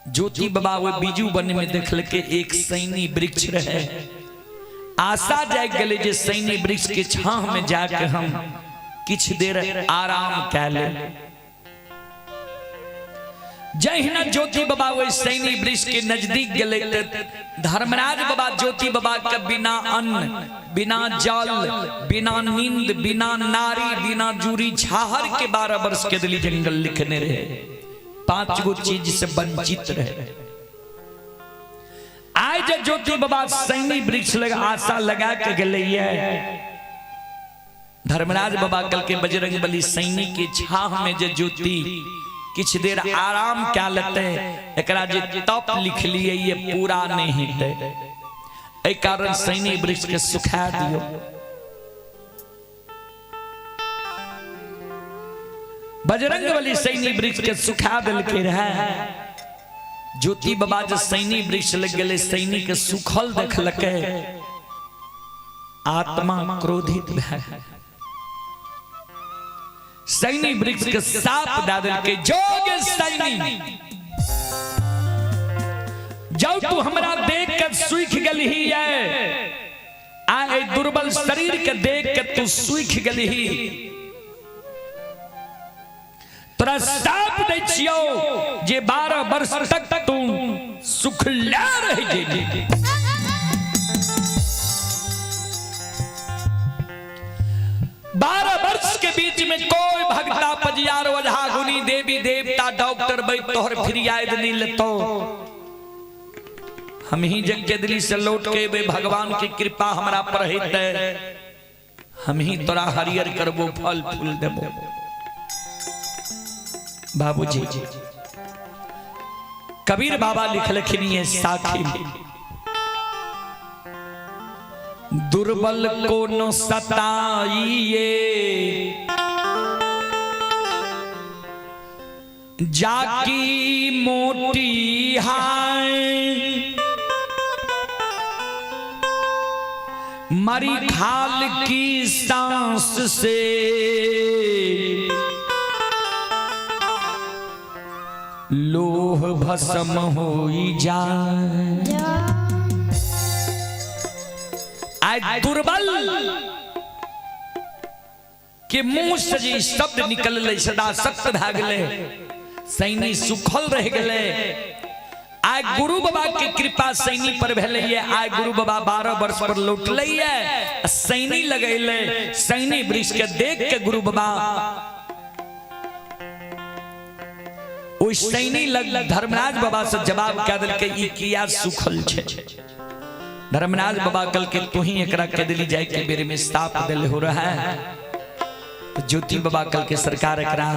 S1: ज्योति बाबा वो बीजू वन में देखलके एक सैनी वृक्ष रहे, आशा जाग गेले जे सैनी वृक्ष के छाह में जाके हम किछ देर आराम कै ले। जहिना ज्योति बाबा ओहि सैनी वृक्ष के नजदीक गेलै तऽ धर्मराज बाबा ज्योति बाबा के बिना अन्न, बिना जल, बिना नींद, बिना नारी, बिना जूरी छाहर के 12 वर्ष के दिली जंगल लिखने रहे। 5 गो चीज से वंचित रहे। आइ जे ज्योति बाबा सैनी वृक्ष लग आशा लगा के गेलैये, धर्मराज बाबा कल के बजरंग बली सैनी के छाह में जे ज्योति किछ देर आराम क्या लेते, एकरा जे तप लिख लिए ये पूरा नहीं हेतै, एहि कारण सैनी वृक्ष के सुखा दियो। बजरंग बली सैनी वृक्ष के सुखा देलकै रहे। ज्योति बाबा जे सैनी वृक्ष लग गेलै, सैनी के सुखल देखलकै, आत्मा क्रोधित भए सैनी वृक्ष के साप दए देलकै, जोग सैनी जाउ तू हमरा देख के सुख गेलही ये, आ एहि दुर्बल शरीर के देख के तू सुख गेलही, तोरा साप दै छियौ जे 12 वर्ष तक तू सुखला रह जेबी। 12 वर्ष के बीच में कोई भगता पजियार ओझा गुनी देवी देवता डॉक्टर बैठ तोहर फिरियाद नहीं लेतो। हम ही जग के दिल्ली से लौट के एबे, भगवान की कृपा हमरा पर हेतै, हम ही तोरा हरियर करबो, फल फूल देबो। बाबूजी कबीर बाबा लिखलखिन ये साखी, दुर्बल को न सताइए, जाकी मोटी हाय, मरी खाल की सांस से लोह भस्म होई जाए। आज दुर्बल के मुंह से जे शब्द निकललै सदा सत्य भए गेलै, सैनी सुखल रह गेलै। आइ गुरु बाबा के कृपा सैनी पर भेलैये, आइ गुरु बाबा 12 वर्ष पर लौटलैये, सैनी लगैले, सैनी वृक्ष के देख के गुरु बाबा ओहि सैनी लग धर्मराज बाबा से जवाब कह देलकै, ई किया सुखल छै। धर्मराज बाबा कल के तू ही एकरा के दिली जाय के बेर में साप दिल हो रहा है। तो ज्योति बाबा कल के सरकार एकरा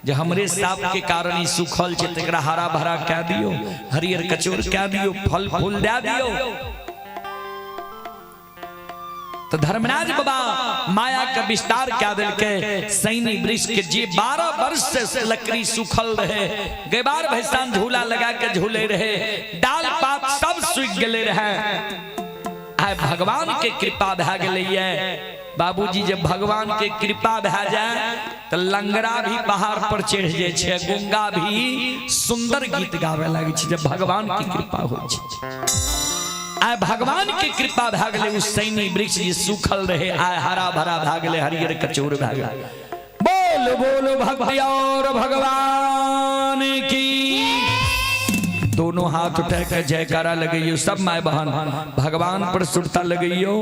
S1: जे हमरे साप के कारण ही सुखल छै, तकरा हरा भरा कह दियो, हरियर कचोर कह दियो, फल फूल दे दियो। तो धर्मराज बाबा माया का विस्तार क्या देलकै, सैनी वृक्ष के जे 12 वर्ष से लकड़ी सुखल रहे, गैबार भैसान झूला लगा के झूले रहे, डाल पात सब सूख गेले रहे, आइ भगवान के कृपा भए गेलैये। बाबूजी जब भगवान के कृपा भए जाए तो लंगड़ा भी पहाड़ पर चढ़ जाए छै, गुंगा भी सुंदर गीत गावे लागे छै, जब भगवान के कृपा होइ छै। आइ भगवान के कृपा भए गेलै, ओ सैनी वृक्ष जे सूखल रहे आइ हरा भरा भए गेलै, हरियर कचोर भए गेलै। बोल बोलो भक्ति और भगवान की। दोनों हाथ उठा के जयकारा लगैयो सब my बहन, भगवान पर सुरता लगैयो,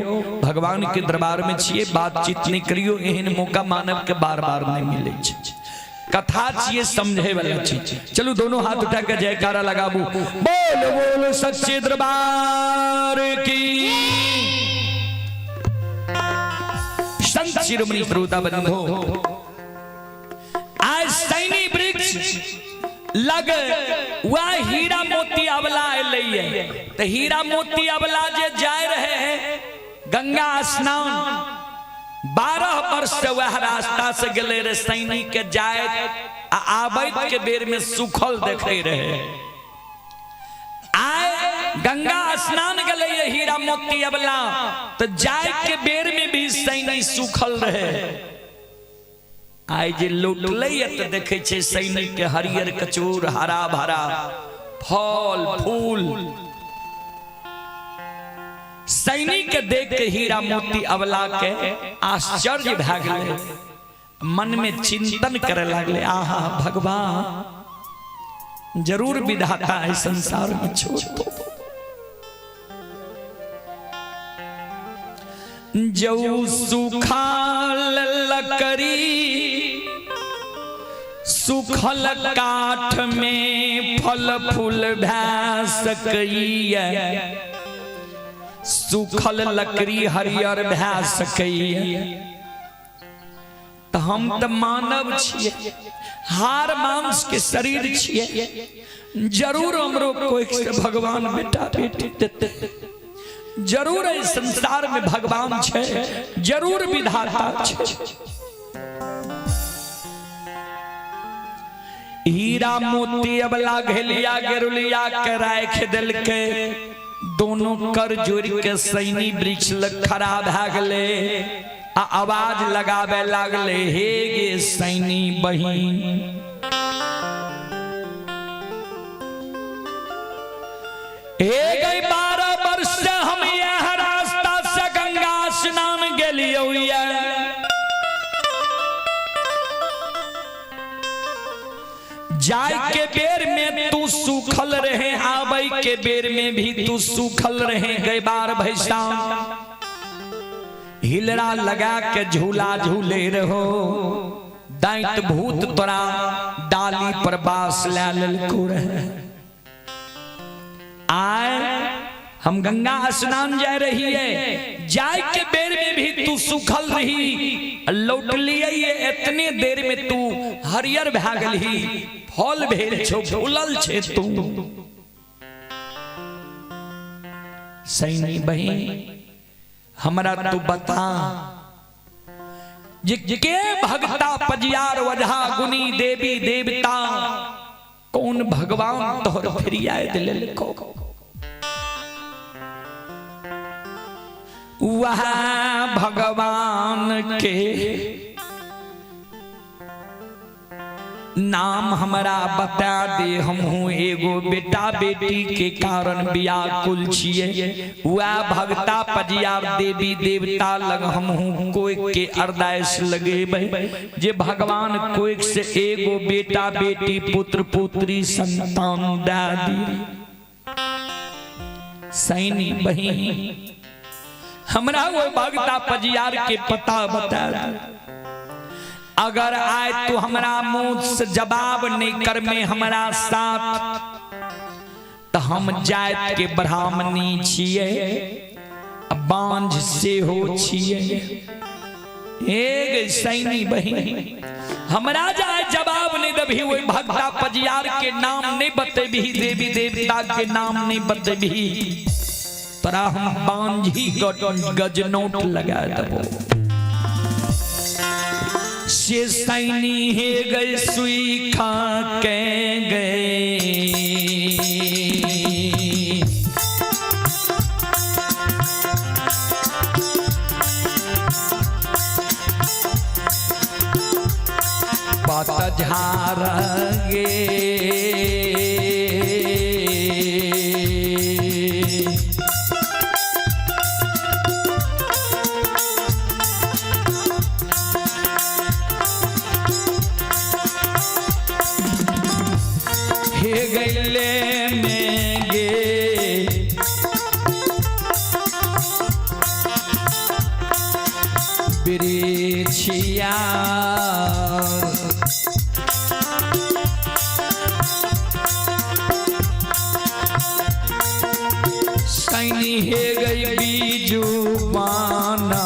S1: भगवान के दरबार में छिए, बातचीत नहीं करियो, एहन मौका मानव के बार बार नहीं मिले छै। कथा छिए समझे वाला चीज। चलू दोनों हाथ उठा के जयकारा लगाबू, बोल बोल सच्चे दरबार की। संत शिरोमणि श्रोता बंधो, आज सैनी वृक्ष लग वह हीरा मोती अवला एलैये, तो हीरा मोती अवला जे जाय रहे हैं गंगा स्नान 12 वर्ष से वह रास्ता से गेले रे, सैनी के जाय आ आबैत के बेर में सुखल देखे रहे। आए गंगा स्नान गेले ये हीरा मोती अवला, तो जाय के बेर में भी सैनी सुखल रहे। आइ जे लौटलै तऽ देखै छै सैनिक के हरियर कचूर, हरा भरा फल फूल। सैनिक के देख के हीरा मोती अवला के आश्चर्य भए गेलै, मन में चिंतन करे लागले, आहा भगवान जरूर विधाता है संसार में छोड़ दो। जऊ सुखाल लकड़ी सुखल काठ में फल फूल भै सकैया, सुखल लकड़ी हरियर भै सकैया। तऽ हम तऽ मानव छियै, हार मांस के शरीर छियै, जरूर हमरो कोई से भगवान बेटा बेटी देते। जरूर एहि संसार में भगवान छै, जरूर विधाता छै। हीरा मोती अबला घेलिया गेरुलिया के राख देलकै, दोनों कर जोड़ के सैनी वृक्ष लग खड़ा भए गेलै आ आवाज लगाबे लागले, हे गे सैनी बहिन, हे गई 12 वर्ष से हम यह रास्ता से गंगा स्नान गेलियौ ये, जाय के बेर में तू सूखल रहे, आबै के बेर में भी तू सूखल रहे। गई बार भैसा हिलरा लगा के झूला झूले रहो, दैत भूत तोरा डाली पर बास लै लेलको रहे। आए हम गंगा स्नान जा रही है, जाय के बेर में भी तू सूखल रही, लौटलिए इतने देर में तू हरियर भए गेलही, फल भेल छौ, फूलल छे तू। सैनी बहिन हमरा तू बता जे के भगता पजियार वजहा गुनी देवी देवता कौन भगवान तोहर फिरियाद लेलको। वह भगवान के नाम हमरा बता दे, हमहू एगो बेटा बेटी के कारण व्याकुल छियै। वह भगता पजियार देवी देवता लग हमहू कोई के अरदास लगेबै जे भगवान कोई से एगो बेटा बेटी पुत्र पुत्री संतान दे दी। सैनी बहिन हमरा वो भगता पजियार के पता बता दे। अगर आए तो हमरा मुंह से जवाब नहीं कर में हमरा साथ, तो हम जात के ब्राह्मणी छियै, बांझ सेहो छियै। एक सैनी बहिन हमरा जाए जवाब नहीं देबही, ओहि भगता पजियार के नाम नहीं बतेबही, देवी देवता के नाम नहीं बतेबही, तोरा हम बांझी गजनोट लगा देबो। से सैनी हे गए सुई खा के गए, पत झार गे, हे गैले में गे बिरिछिया, सैनी हे गई बीजू पाना,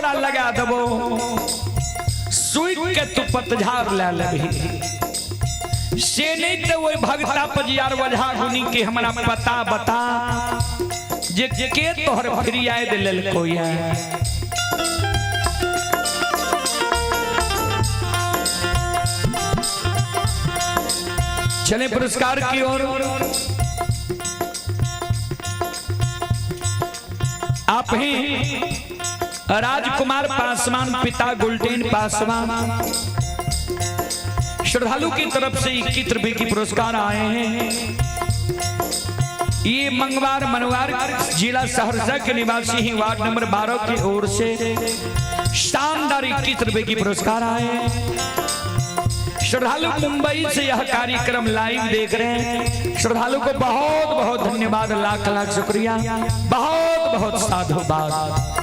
S1: तोरा लगा देबो, सुई के तू पतझार ले लेबही। से नहीं तो वही भगता पजियार वझा गुनी के हमरा पता बता जे के तोहर फरियाद लेलको या। चले पुरस्कार की ओर। आप ही राजकुमार पासवान, पिता गुलटेन पासवान, श्रद्धालु की तरफ से 21 रुपए की पुरस्कार आए हैं। ये मंगवार मनवार जिला सहरसा के निवासी ही वार्ड नंबर 12 की ओर से शानदार 21 रुपए की पुरस्कार आए हैं। श्रद्धालु मुंबई से यह कार्यक्रम लाइव देख रहे हैं। श्रद्धालु को बहुत बहुत धन्यवाद, लाख लाख शुक्रिया, बहुत बहुत साधुवाद।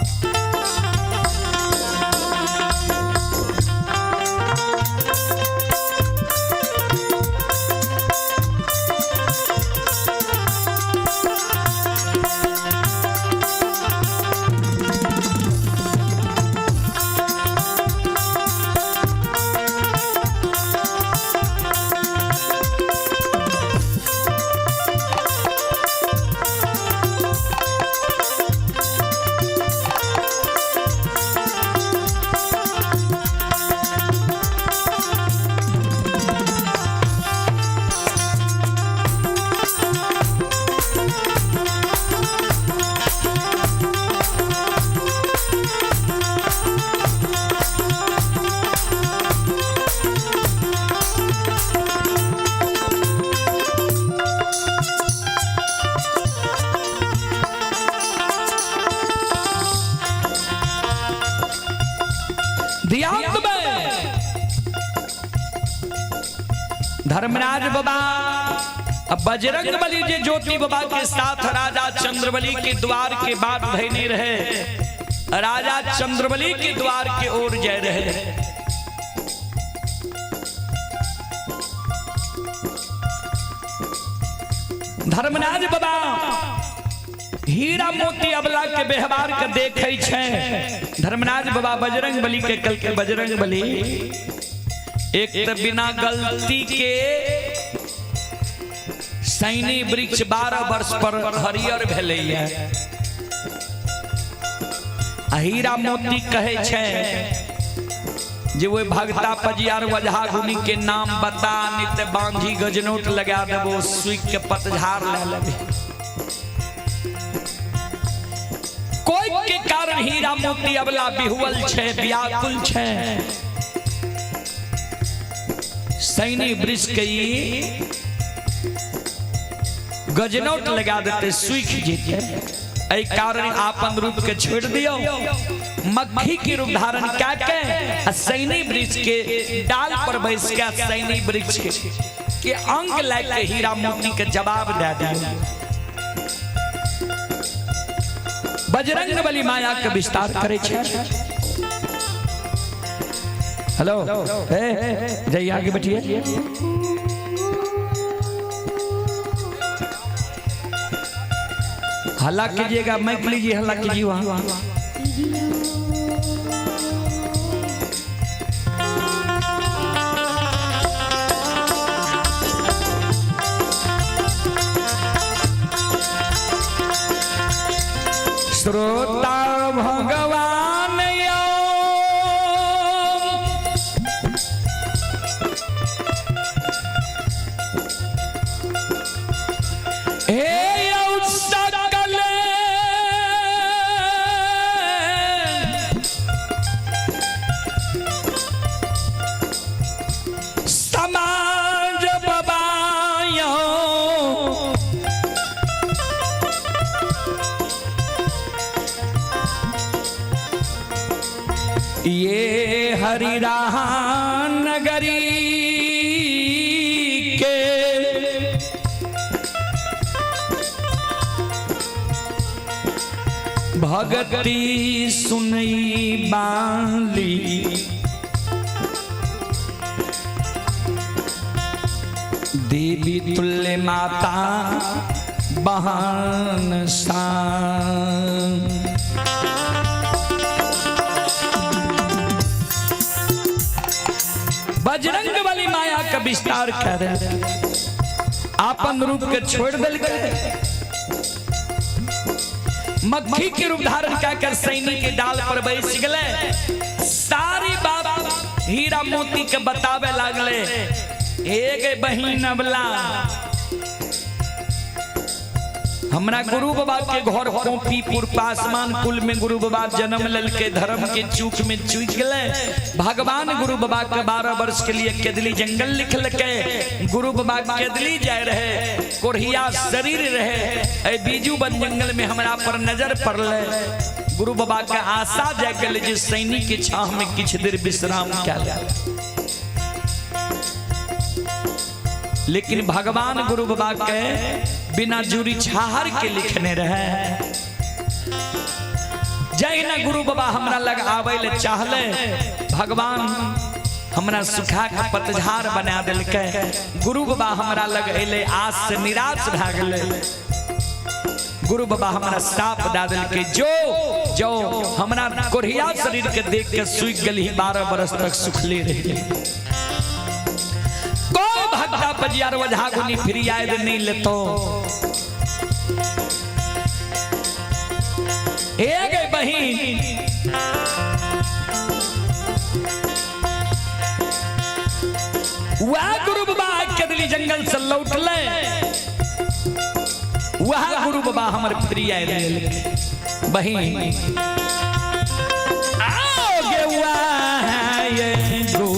S1: ध्यान में धर्मराज बाबा अब बजरंग बली जे ज्योति बाबा के साथ राजा चंद्रबली के द्वार के बाद धैने रहे, राजा चंद्रबली के द्वार के ओर जा रहे। धर्मराज बाबा हीरा मोती अबला के व्यवहार के देखे छै। धर्मराज बाबा बजरंग बली के कल के बजरंग बली एक तो बिना गलती के सैनी वृक्ष 12 वर्ष पर हरियर भेलैया। हीरा मोती कहे छै जे वो भगता पजियार वजहा गुनी के नाम बता, नहीं ते बांधी गजनोट लगा देबो, सुई के पतझार ले लेबे। कोई के कारण हीरा मोती अबला बिहुअल छै, व्याकुल छै। सैनी वृक्ष के गजनोट लगा देते, सूख जेते। एहि कारण आपन रूप के छोड़ दियो, मक्खी के रूप धारण क्या के सैनी वृक्ष के डाल पर बैस के सैनी वृक्ष के अंग लाके हीरा मोती के जवाब दे दियो। बजरंग बली माया के विस्तार करे छै। हेलो ए जाइए आगे बैठिए। हल्ला कीजिएगा, माइक लीजिए, हल्ला कीजिए वहां। श्रोता भगवान हे सकल समाज बबायो ये हरिराहा नगरी के भगती सुनई बाली देवी तुल्य माता बहान सा। बजरंग बली माया का विस्तार कर आपन रूप के छोड़ दिल मक्खी के रूप धारण क्या कर सैनी के डाल पर बैस गए। सारी बात हीरा मोती के बतावे लागले। एक बहिन अबला हमरा गुरु बाबा के घर कॉपीपुर पासमान कुल में गुरु बाबा जन्म ललके, धर्म के चूक में चूक गए। भगवान गुरु बाबा के 12 वर्ष के लिए केदली जंगल लिख लके। गुरु बाबा केदली जाए रहे, कोढ़िया शरीर रहे, ए बीजू बन जंगल में हमरा पर नजर पड़ले। गुरु बाबा के आशा जागल जे सैनिक के छाह में किछ देर विश्राम कयल। लेकिन भगवान गुरु बाबा के बिना जुरी छाहर के लिखने रहे। जहिना गुरु बाबा हमरा लग आवे ले चाहले, भगवान हमरा सुखा के पतझार बना दिलके। गुरु बाबा हमरा लग अले, आस से निराश भए गेले। गुरु बाबा हमरा साप दा दिलके, जो जो हमरा कोढ़िया शरीर के देख के सूख गेली, 12 बरस तक सुखले रह गेली। कोई भक्ता बजियार वजहा गुनी फिर आए नहीं लेतो। एक बहिन वह गुरु बाबा केदली जंगल से लौटले, वह गुरु बाबा हमर प्रिय आयल बहिन। आओ गे ये गुरु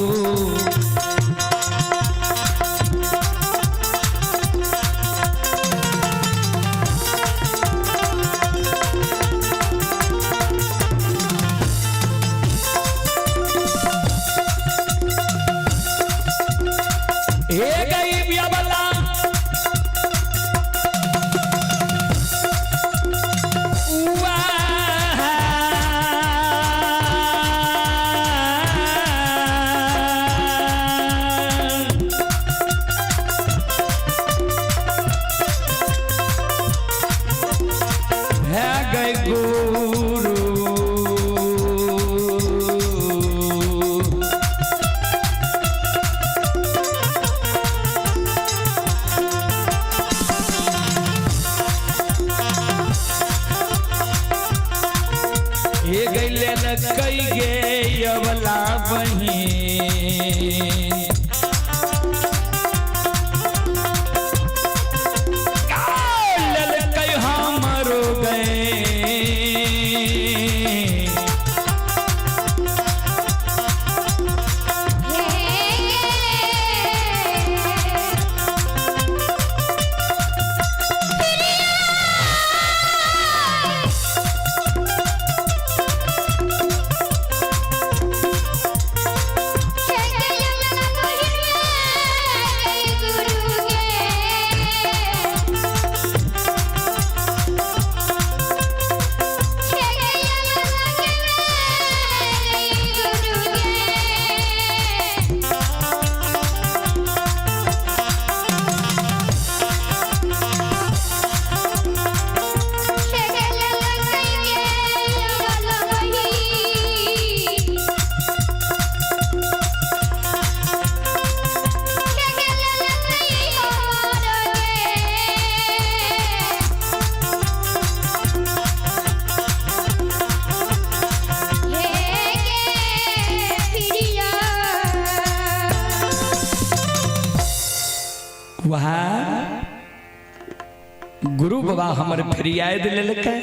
S1: गुरु बाबा हमर फरियाद लेलकै।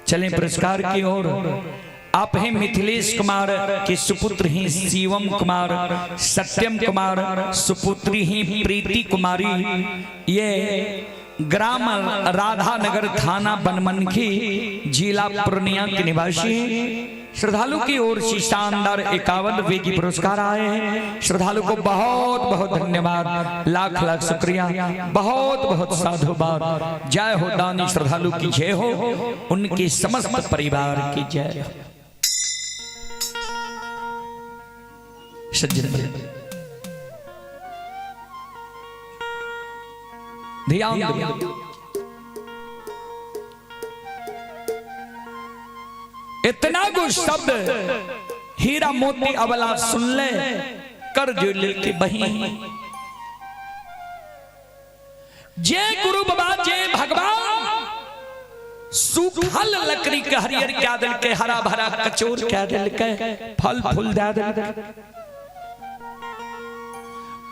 S1: चलें पुरस्कार की ओर। आप हैं मिथिलेश कुमार के सुपुत्र ही शिवम कुमार, सत्यम कुमार, सुपुत्री ही प्रीति कुमारी। ये ग्राम राधानगर, थाना बनमनखी, जिला पूर्णिया के निवासी। श्रद्धालु की ओर से शानदार 51 रुपए की पुरस्कार आए हैं। श्रद्धालु को बहुत बहुत धन्यवाद, लाख लाख शुक्रिया, बहुत बहुत साधुवाद। जय हो दानी श्रद्धालु की जय हो, उनके समस्त परिवार की जय हो। सज्जन ध्यान दो, इतना कुछ शब्द हीरा मोती अबला सुनले कर जो के बही। जे गुरु बाबा जे भगवान सूखल लकड़ी के हरियर क्या दिल के, हरा भरा कचोर क्या दिल के, फल फूल दे दिल के,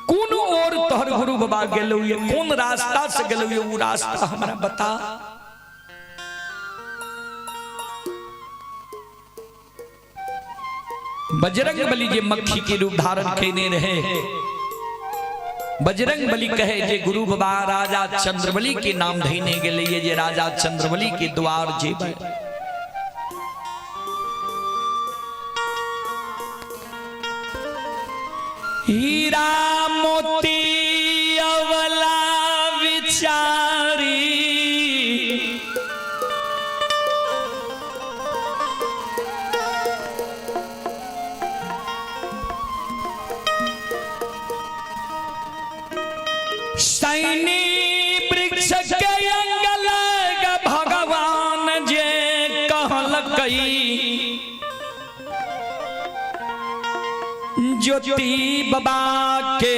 S1: कोन और तोहर गुरु बाबा गेलो ये, कौन रास्ता से गेलो ये, वो रास्ता हमरा बता। बजरंग बली जे मक्खी के रूप धारण केने रहे, बजरंग बली कहे जे गुरु बाबा राजा चंद्रबली के नाम धैने गेले ये, जे राजा चंद्रबली के द्वार जेबै। हीरा मोती अवला विचारी, सैनी वृक्ष के अंग लग भगवान जे कहलकई, ज्योति बाबा के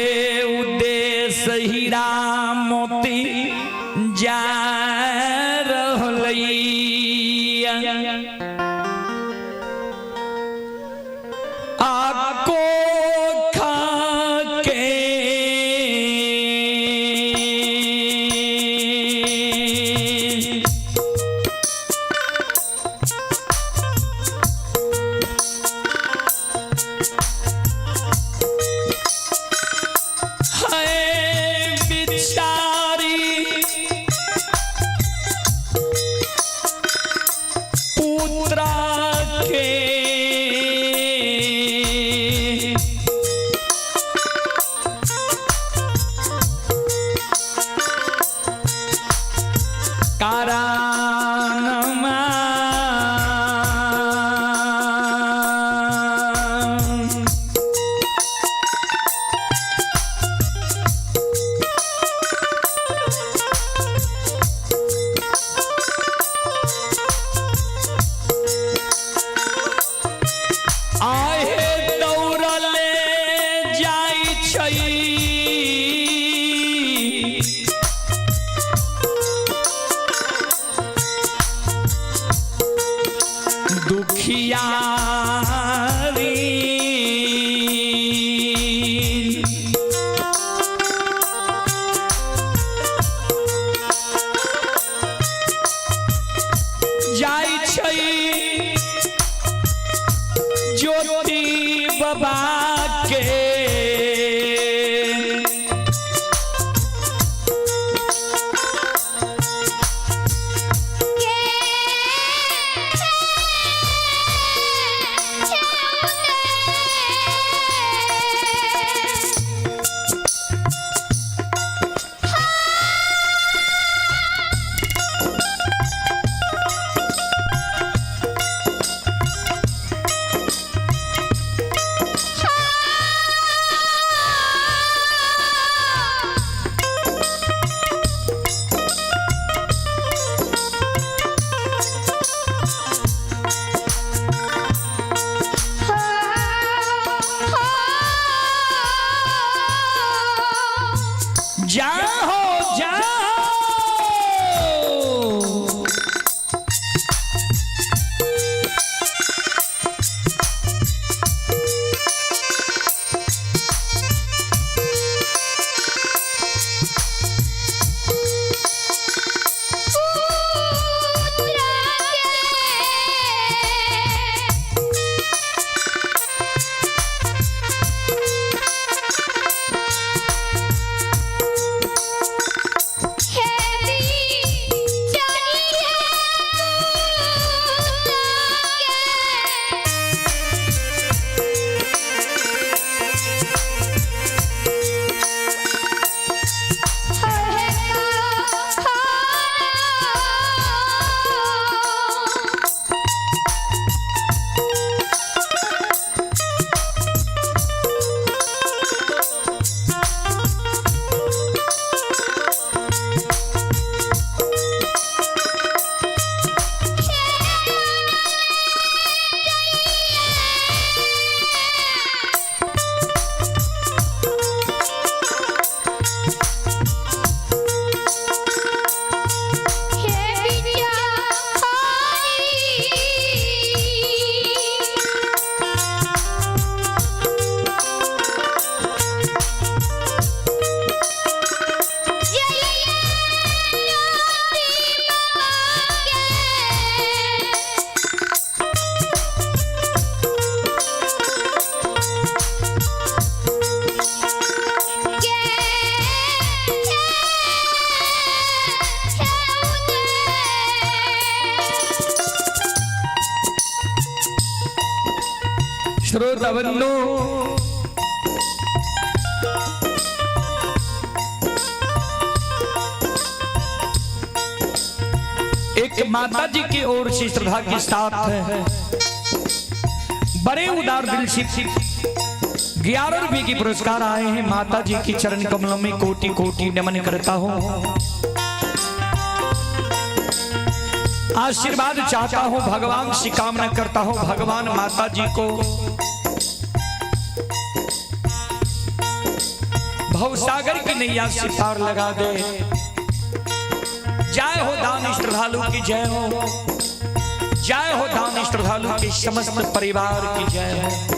S1: उद्देश्य हीरा मोती जा रहलई। आको खा के है बिचारी पुत्रा के, कारणमा आहे दौड़ले जाइ छै, दुखियारी जाइ छै ज्योति बाबा के,
S2: हा।
S1: बबन्नो। एक माता जी की ओर से श्रद्धा के साथ है, बड़े उदार दिल से 11 रुपए की पुरस्कार आए हैं। माता जी की चरण कमलों में कोटि कोटि नमन करता हूं, आशीर्वाद चाहता हूं, भगवान से कामना करता हूं, भगवान माता जी को भवसागर की नैया से पार लगा दे। जय हो दान श्रद्धालु की जय हो, जय हो दान श्रद्धालु के समस्त परिवार की जय हो।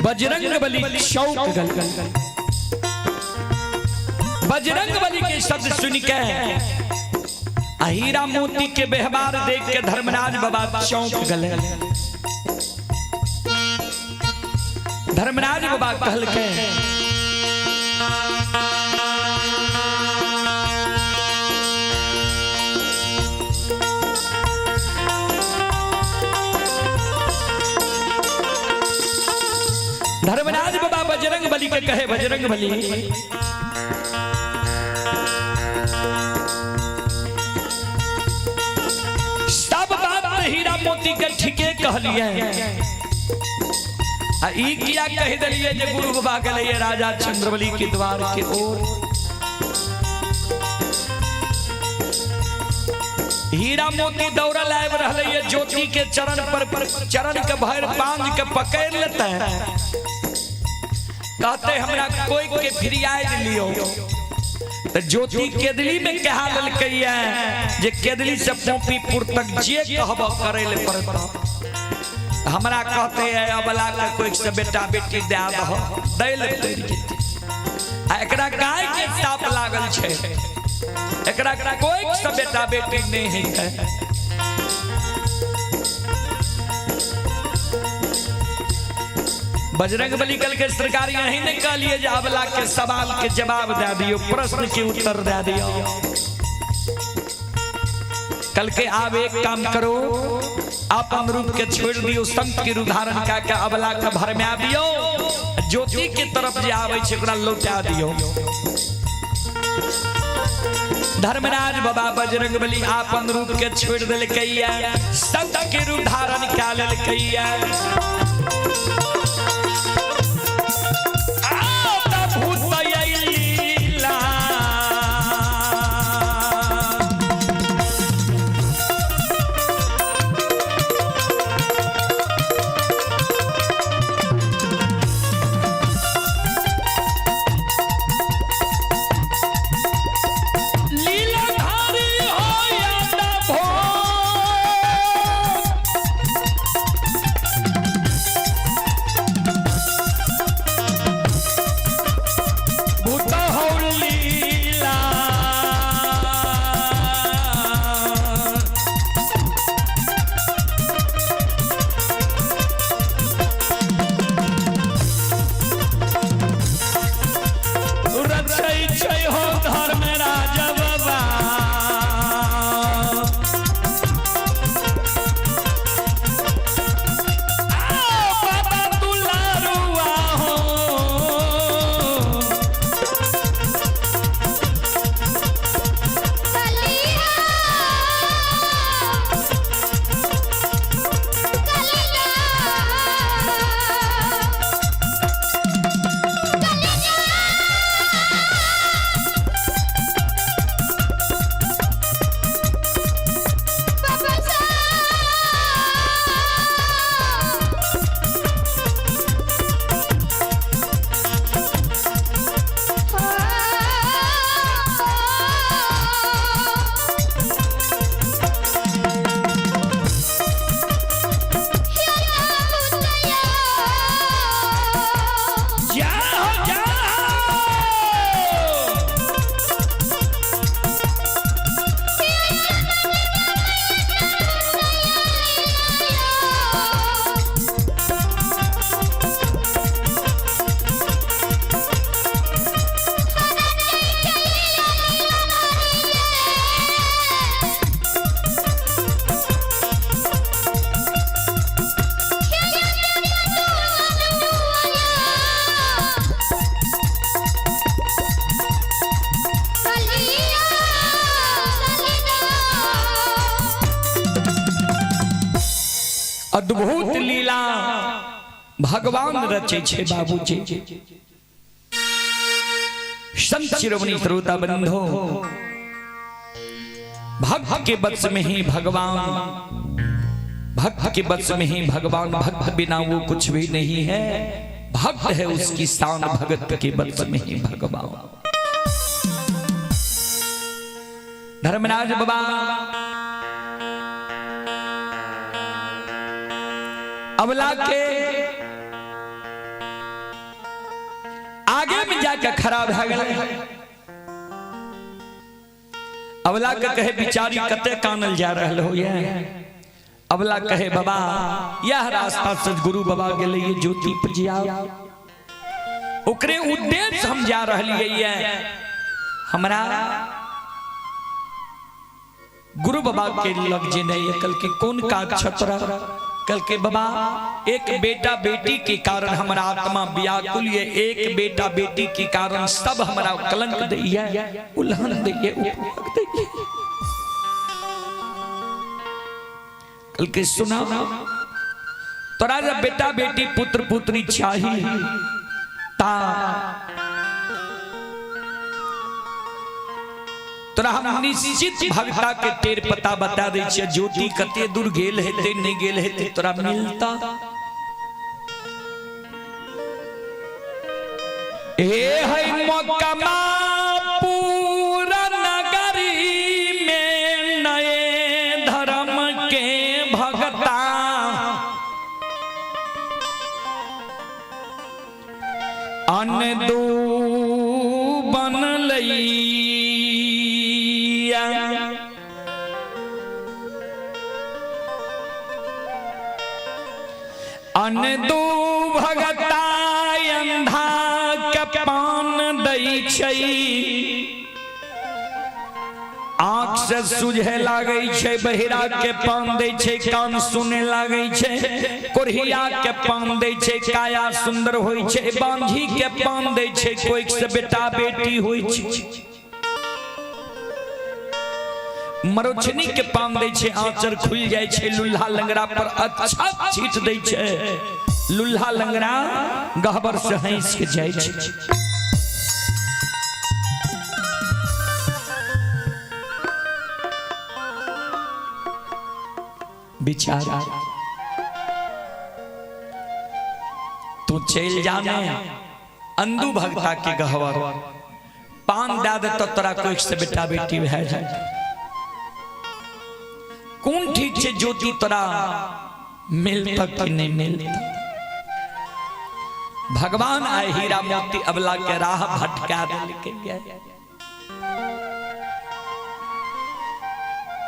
S1: बजरंग बली चौक गल, बजरंग बली के शब्द सुन के हीरा मोती के व्यवहार देख के धर्मराज बाबा चौंक गले। धर्मराज बाबा कहल के धर्मराज बाबा बजरंग बली के कहे, बजरंग बली सब बात हीरा मोती के ठीके कहलिए, आ ई किया कह दिलिए जे गुरु बाबा गेलिए राजा चंद्रबली के द्वार के ओर। हीरा मोती दौड़ल आबि रहलै ज्योति के चरण पर चरण के भर पांज के पकड़ लेते हैं, कहते हमरा कोई के फिरियाद लियो। तो ज्योति केदली में कहा ललकै जे केदली से पोपीपुर तक जे कहब करे ले पड़त। हमरा कहते हैं अबला के कोई से बेटा बेटी दे दह दै ले पड़ि जेतै। आ एकरा गाय के साप लागल छै, एकरा कोई से बेटा बेटी नहीं है। बजरंग बली कल के सरकार यही ने कहलिए जे अबला के सवाल के जवाब दे दियो, प्रश्न के उत्तर दे दियो। कल के आप एक काम करो, अपन रूप के छोड़ दियो, संत के रूप धारण का के अबला के भर में आ दियो, ज्योति के तरफ जे आवे छै ओकरा लौटा दियो। धर्मराज बाबा बजरंग बली अपन रूप के छोड़ देलकैया, संत के रूप धारण का लेलकैया। अद्भुत लीला भगवान रचे छे बाबूजी। संत शिरोमणि श्रोता बंधो, भक्त के वश में ही भगवान, भक्त के वश में ही भगवान, भक्त बिना वो कुछ भी नहीं है। भक्त है उसकी शान, भगत के वश में ही भगवान। धर्मराज बाबा अवला के आगे में जाकर खड़ा भए गेलै। अवला के कहे बिचारी कते कानल जा रहल हो ये। अवला कहे बाबा यह रास्ता से गुरु बाबा गेलै ये ज्योति पर जिया, ओकरे उद्देश्य हम जा रहलियै ये। हमरा गुरु बाबा के लग जे नहीं है। कल के कौन काज छतरा? कल के बाबा एक बेटा बेटी के कारण हमारा आत्मा व्याकुल ये, एक बेटा बेटी के कारण सब हमारा कलंक दैया, उल्हन दैया, उपभोग दैया। कल के सुना तोरा जब बेटा बेटी पुत्र पुत्री चाही ता तोरा हम निश्चित भगता के टेर पता बता दै छियै, ज्योति कते दूर गेल हेतै नहीं गेल हेतै तोरा मिलता। हे है मोकमा पूरा नगरी में नए धर्म के भगता, अन दू बन लैया। अन दू भगता अंधा के पान दै छै, आँख से सुझे लागै छै, बहिरा के पान दै छै, कान सुने लागै छै, कोढ़िया के पान दै छै, काया सुंदर होइ छै, बांझी के पान दै छै, कोई से बेटा बेटी होइ छै, मरोछनी के पान दै छै, आंचर खुल जाइ छै, लुल्हा लंगड़ा पर अच्छा छीट दै छै, लुल्हा लंगड़ा गहबर से हंस के जाइ छै। बिचारा तू चल जाने अंधु भगता के गहवर पान दे दे तो तोरा कोई से बेटा बेटी भए जाए। कौन ठीक छे ज्योति तोरा मिलता कि नहीं मिलता? भगवान आए हीरा मोती अबला के राह भटका देलकै।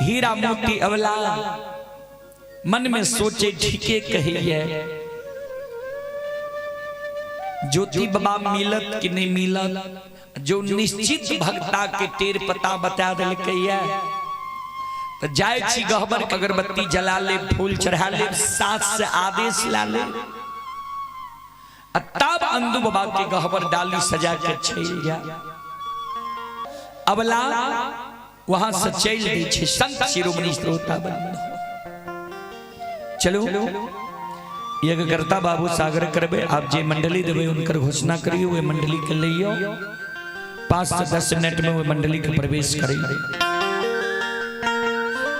S1: हीरा मोती अबला मन में सोचे ठीके कहिए ज्योति बाबा मिलत कि नहीं मिलत, जो निश्चित भगता के टेर पता बता देलकै तो जाय छी गहबर के अगरबत्ती जला ले, फूल चढ़ा ले, सास से आदेश ला ले, तब अंधु बाबा के गहबर डाली सजा के चल जा। अबला वहां से चल दै छै। संत शिरोमणि श्रोता बंधु चलो यज्ञकर्ता बाबू सागर करबे, आप जे मंडली देबे उनकर घोषणा करियो, वे मंडली के लइयो 5 से 10 मिनट में वे मंडली के प्रवेश करियो।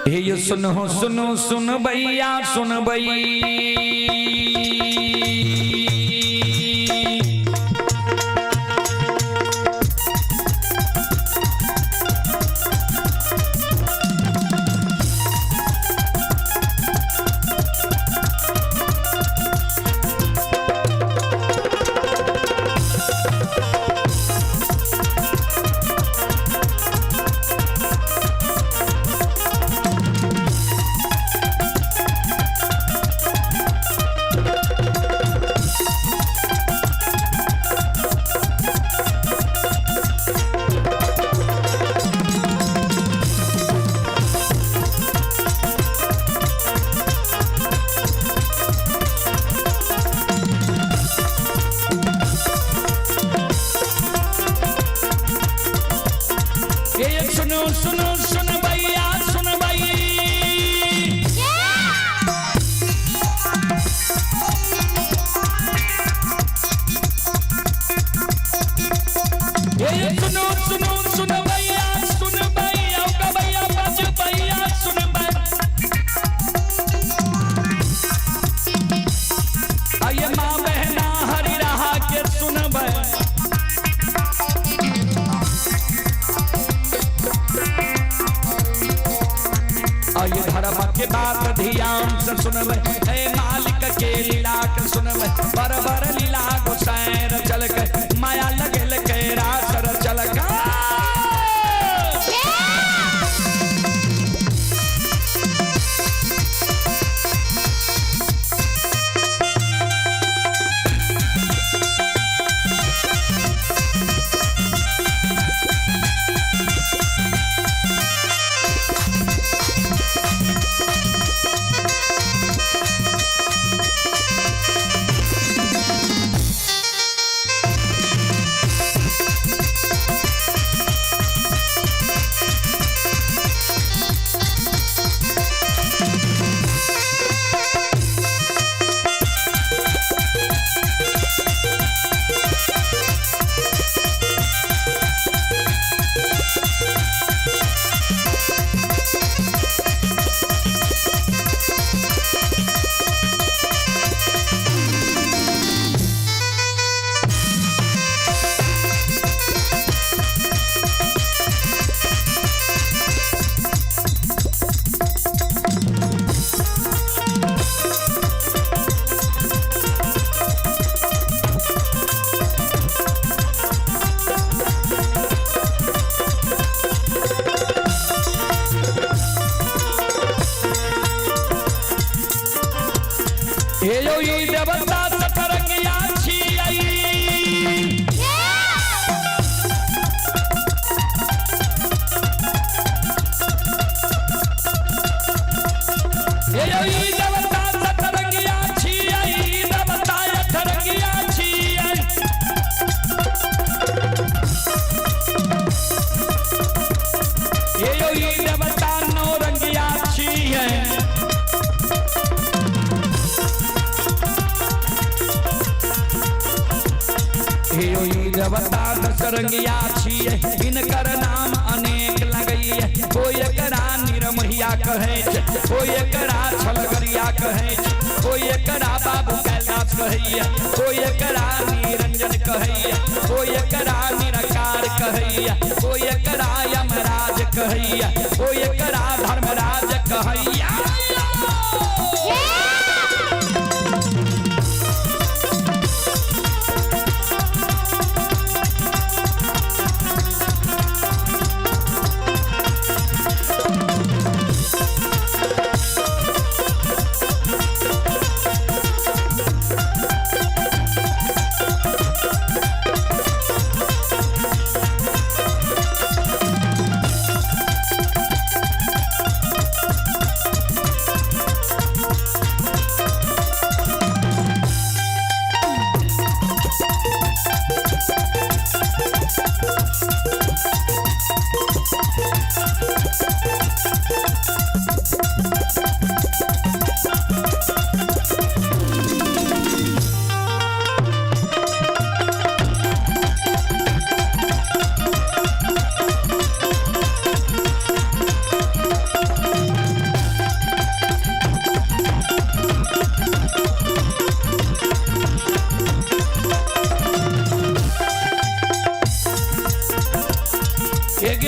S1: हे यो सुनो सुनो सुन भैया सुन भई, आई धर्म के बात ध्यान से सुनबै, ए मालिक के लीला के सुनबै। बरबर लीला गोसाई चलक, माया लगल के रास चलक। हे यो ई देवता सतरंगिया छियै। हे यो ई देवता सतरंगिया छियै, देवता अठरंगिया छियै। हे यो ई देवता नौरंगिया छियै। देवता दशरंगिया छियै, हिनकर नाम अनेक लगैया। कोई एकरा निरमहिया कहै छै, कोई एकरा छलगरिया कहै छै, कोई एकरा बाबू कैलाश कहैया, कोई एकरा निरंजन कहैया, कोई एकरा निराकार कहैया, कोई एकरा यमराज कहैया, कोई एकरा धर्मराज कहैया।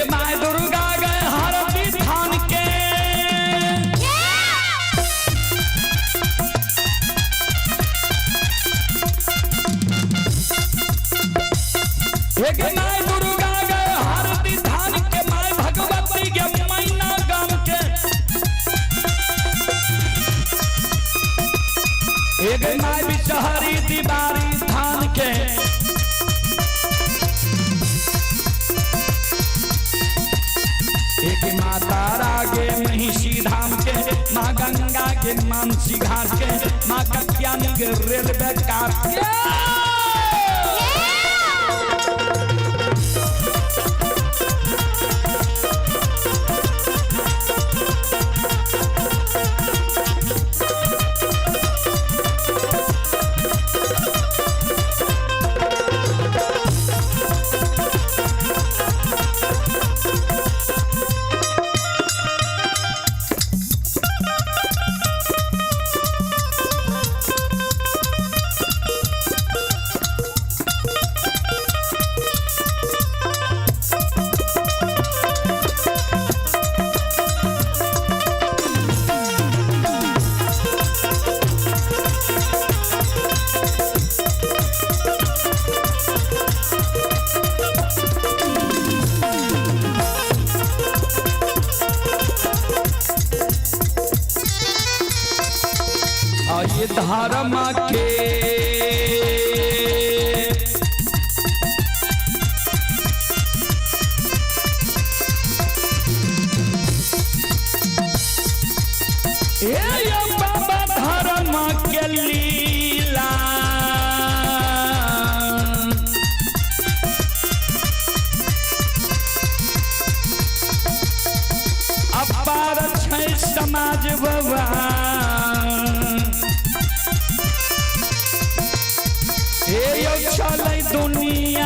S1: माय दुर्गा गए हरदी थान के, एक माय दुर्गा गए हरदी थान के, my Bhagwati के मैना गाम के। एक my Bishahari दीवारी थान के, एक माँ तारा के महिषी धाम के, माँ गंगा के मानसी घाट के, माँ कत्यानी के रेलवे काट के। अरे धर्म के हे यो बाबा धर्म के लीला। अपार छै समाज बाबा। हे यो चलै दुनिया।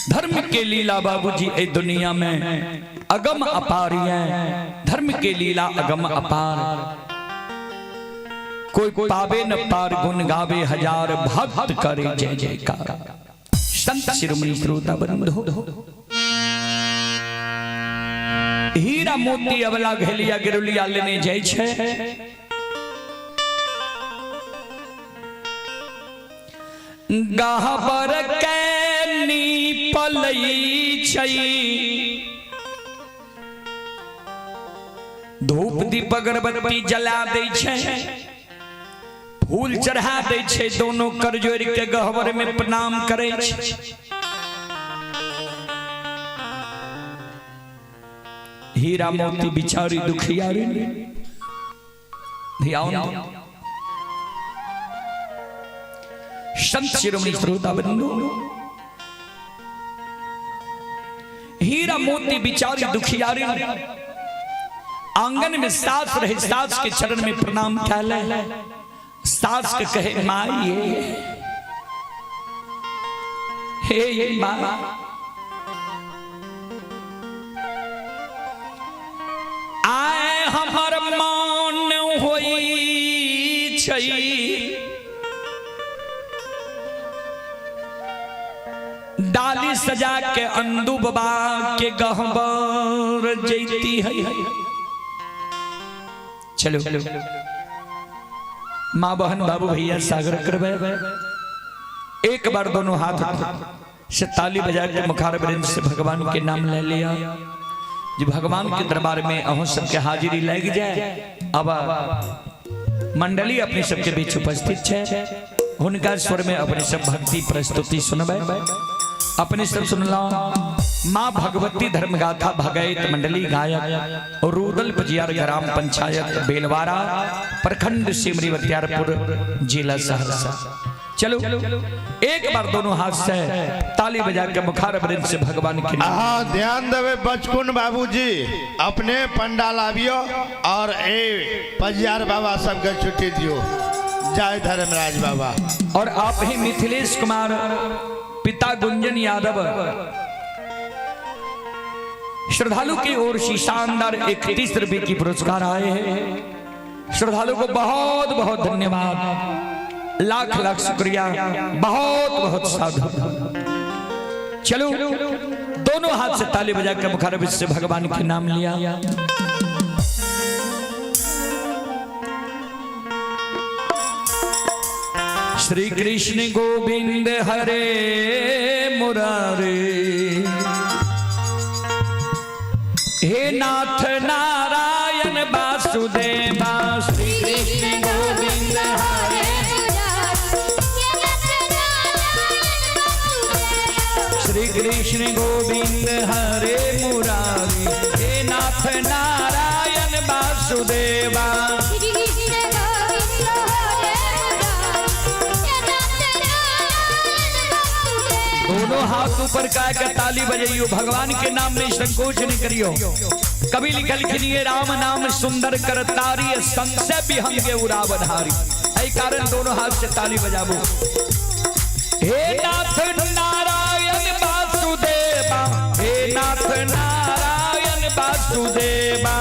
S1: धर्म के लीला बाबूजी ए दुनिया में अगम अपार है। धर्म के लीला अगम अपार, कोई पावे न पार, गुण गावे हजार, भक्त करे जय जयकार। संत शिरोमणि श्रोता बंधु, हीरा मोती अबला घेलिया गिरुलिया लेने जाय छै। गहबर के नीपलई छै, धूप दीप अगरबत्ती जला दै छै, फूल चढ़ा दै छै, दोनों कर जोड़ के गहबर में प्रणाम करै छै। हीरा मोती बिचारी दुखियारी ध्यान। संत शिरोमणि श्रोता बंधु, हीरा मोती बिचारी दुखियारी आंगन में सास रहे, सास के चरण में प्रणाम कैले, सास के कहे माई हे हे माँ, आए हमर मान होई छै, डाली सजा के अंदू बाबा के गहबर जैती है। चलो माँ बहन बाबू भैया सागर करबे, एक बार दोनों हाथ से ताली बजा के मुखार वृंद से भगवान के नाम ले लिया जी। भगवान के दरबार में अहों सबके हाजिरी लग जाए। अब मंडली अपने सबके बीच उपस्थित है, उनका स्वर में अपने सब भक्ति प्रस्तुति सुनबे। अपने सब सुनला माँ भगवती धर्मगाथा भगैत मंडली गायक रूदल पजियार ग्राम पंचायत बेलवारा प्रखंड सिमरी बख्तियारपुर जिला सहरसा। चलो एक बार दोनों हाथ से ताली बजा के मुखार वृंद से भगवान के नाम।
S3: हाँ ध्यान देवे बचकुन बाबूजी, अपने पंडाल आबियो और ए पजियार बाबा सबके छुट्टी दियो। जय धर्मराज बाबा।
S1: और आप ही मिथिलेश कुमार पिता गुंजन यादव श्रद्धालु की ओर से शानदार 31 रुपए की पुरस्कार आए हैं। श्रद्धालु को बहुत बहुत धन्यवाद, लाख लाख शुक्रिया, बहुत बहुत साधु। चलो दोनों हाथ से ताली बजा के मुखारबिंद से भगवान के नाम लिया। श्री कृष्ण गोविंद हरे मुरारे, हे नाथ नारायण वासुदेवा। श्री कृष्ण गोविंद हरे, श्री कृष्ण गोविंद हरे मुरारी, हे नाथ नारायण वासुदेवा।
S2: श्री कृष्ण गोविंद हरे मुरारी, हे
S1: हाथ ऊपर का के ताली बजाइयो, भगवान के नाम में संकोच नहीं करियो। कभी लिखल खिनिए राम नाम सुंदर करतारी, संशय भी हम के उरावधारी। ऐ कारण दोनों हाथ से ताली बजाबो। हे नाथ नारायण वासुदेवा, हे नाथ नारायण वासुदेवा।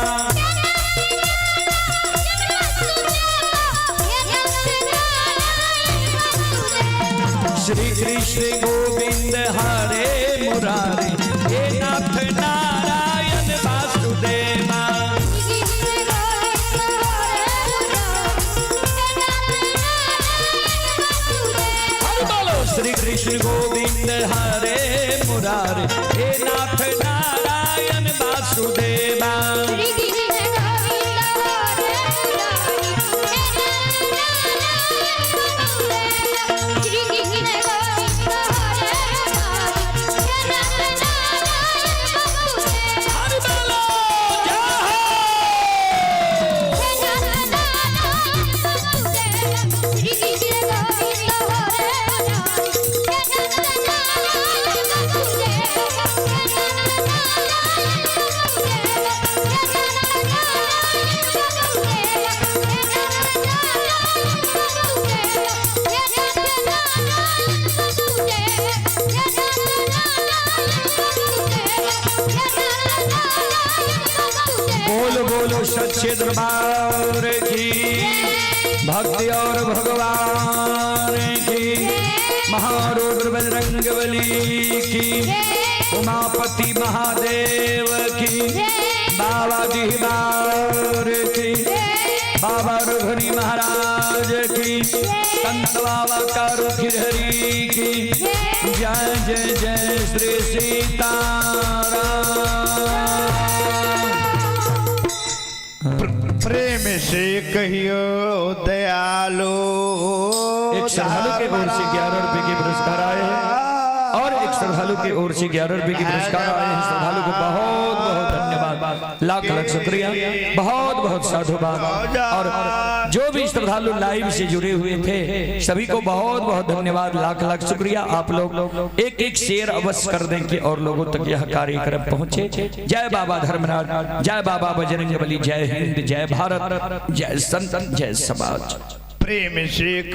S1: श्री कृष्ण गोविंद हरे मुरारी, हे नाथ नारायण वासुदेवा। हरि बोलो। श्री कृष्ण गोविंद हरे मुरारी, हे नाथ नारायण वासुदेवा। हरि बोलो, जय हो। बोल बोलो सच्चे दरबार की, भक्ति और भगवान की, महारुद्र बजरंग बली की, उमापति महादेव की, बाबा दीवार की, बाबा रघुनी महाराज की, संत बाबा कारुखिरहरी की जय जय जय श्री सीताराम।
S3: प्रेम से कहियो दयालु।
S1: एक श्रद्धालु के ओर से 11 रुपए के पुरस्कार आए हैं और एक श्रद्धालु के ओर से 11 रुपए के पुरस्कार आए हैं। श्रद्धालु को बहुत बहुत धन्यवाद, लाख लाख शुक्रिया, बहुत बहुत साधुवाद। और जो भी श्रद्धालु लाइव से जुड़े हुए थे सभी को बहुत बहुत धन्यवाद, लाख लाख शुक्रिया। आप लोग एक एक शेयर अवश्य कर दें कि और लोगों तक यह कार्यक्रम पहुंचे। जय बाबा धर्मराज, जय बाबा बजरंगबली, जय हिंद, जय भारत, जय संत, जय समाज।
S3: प्रेम से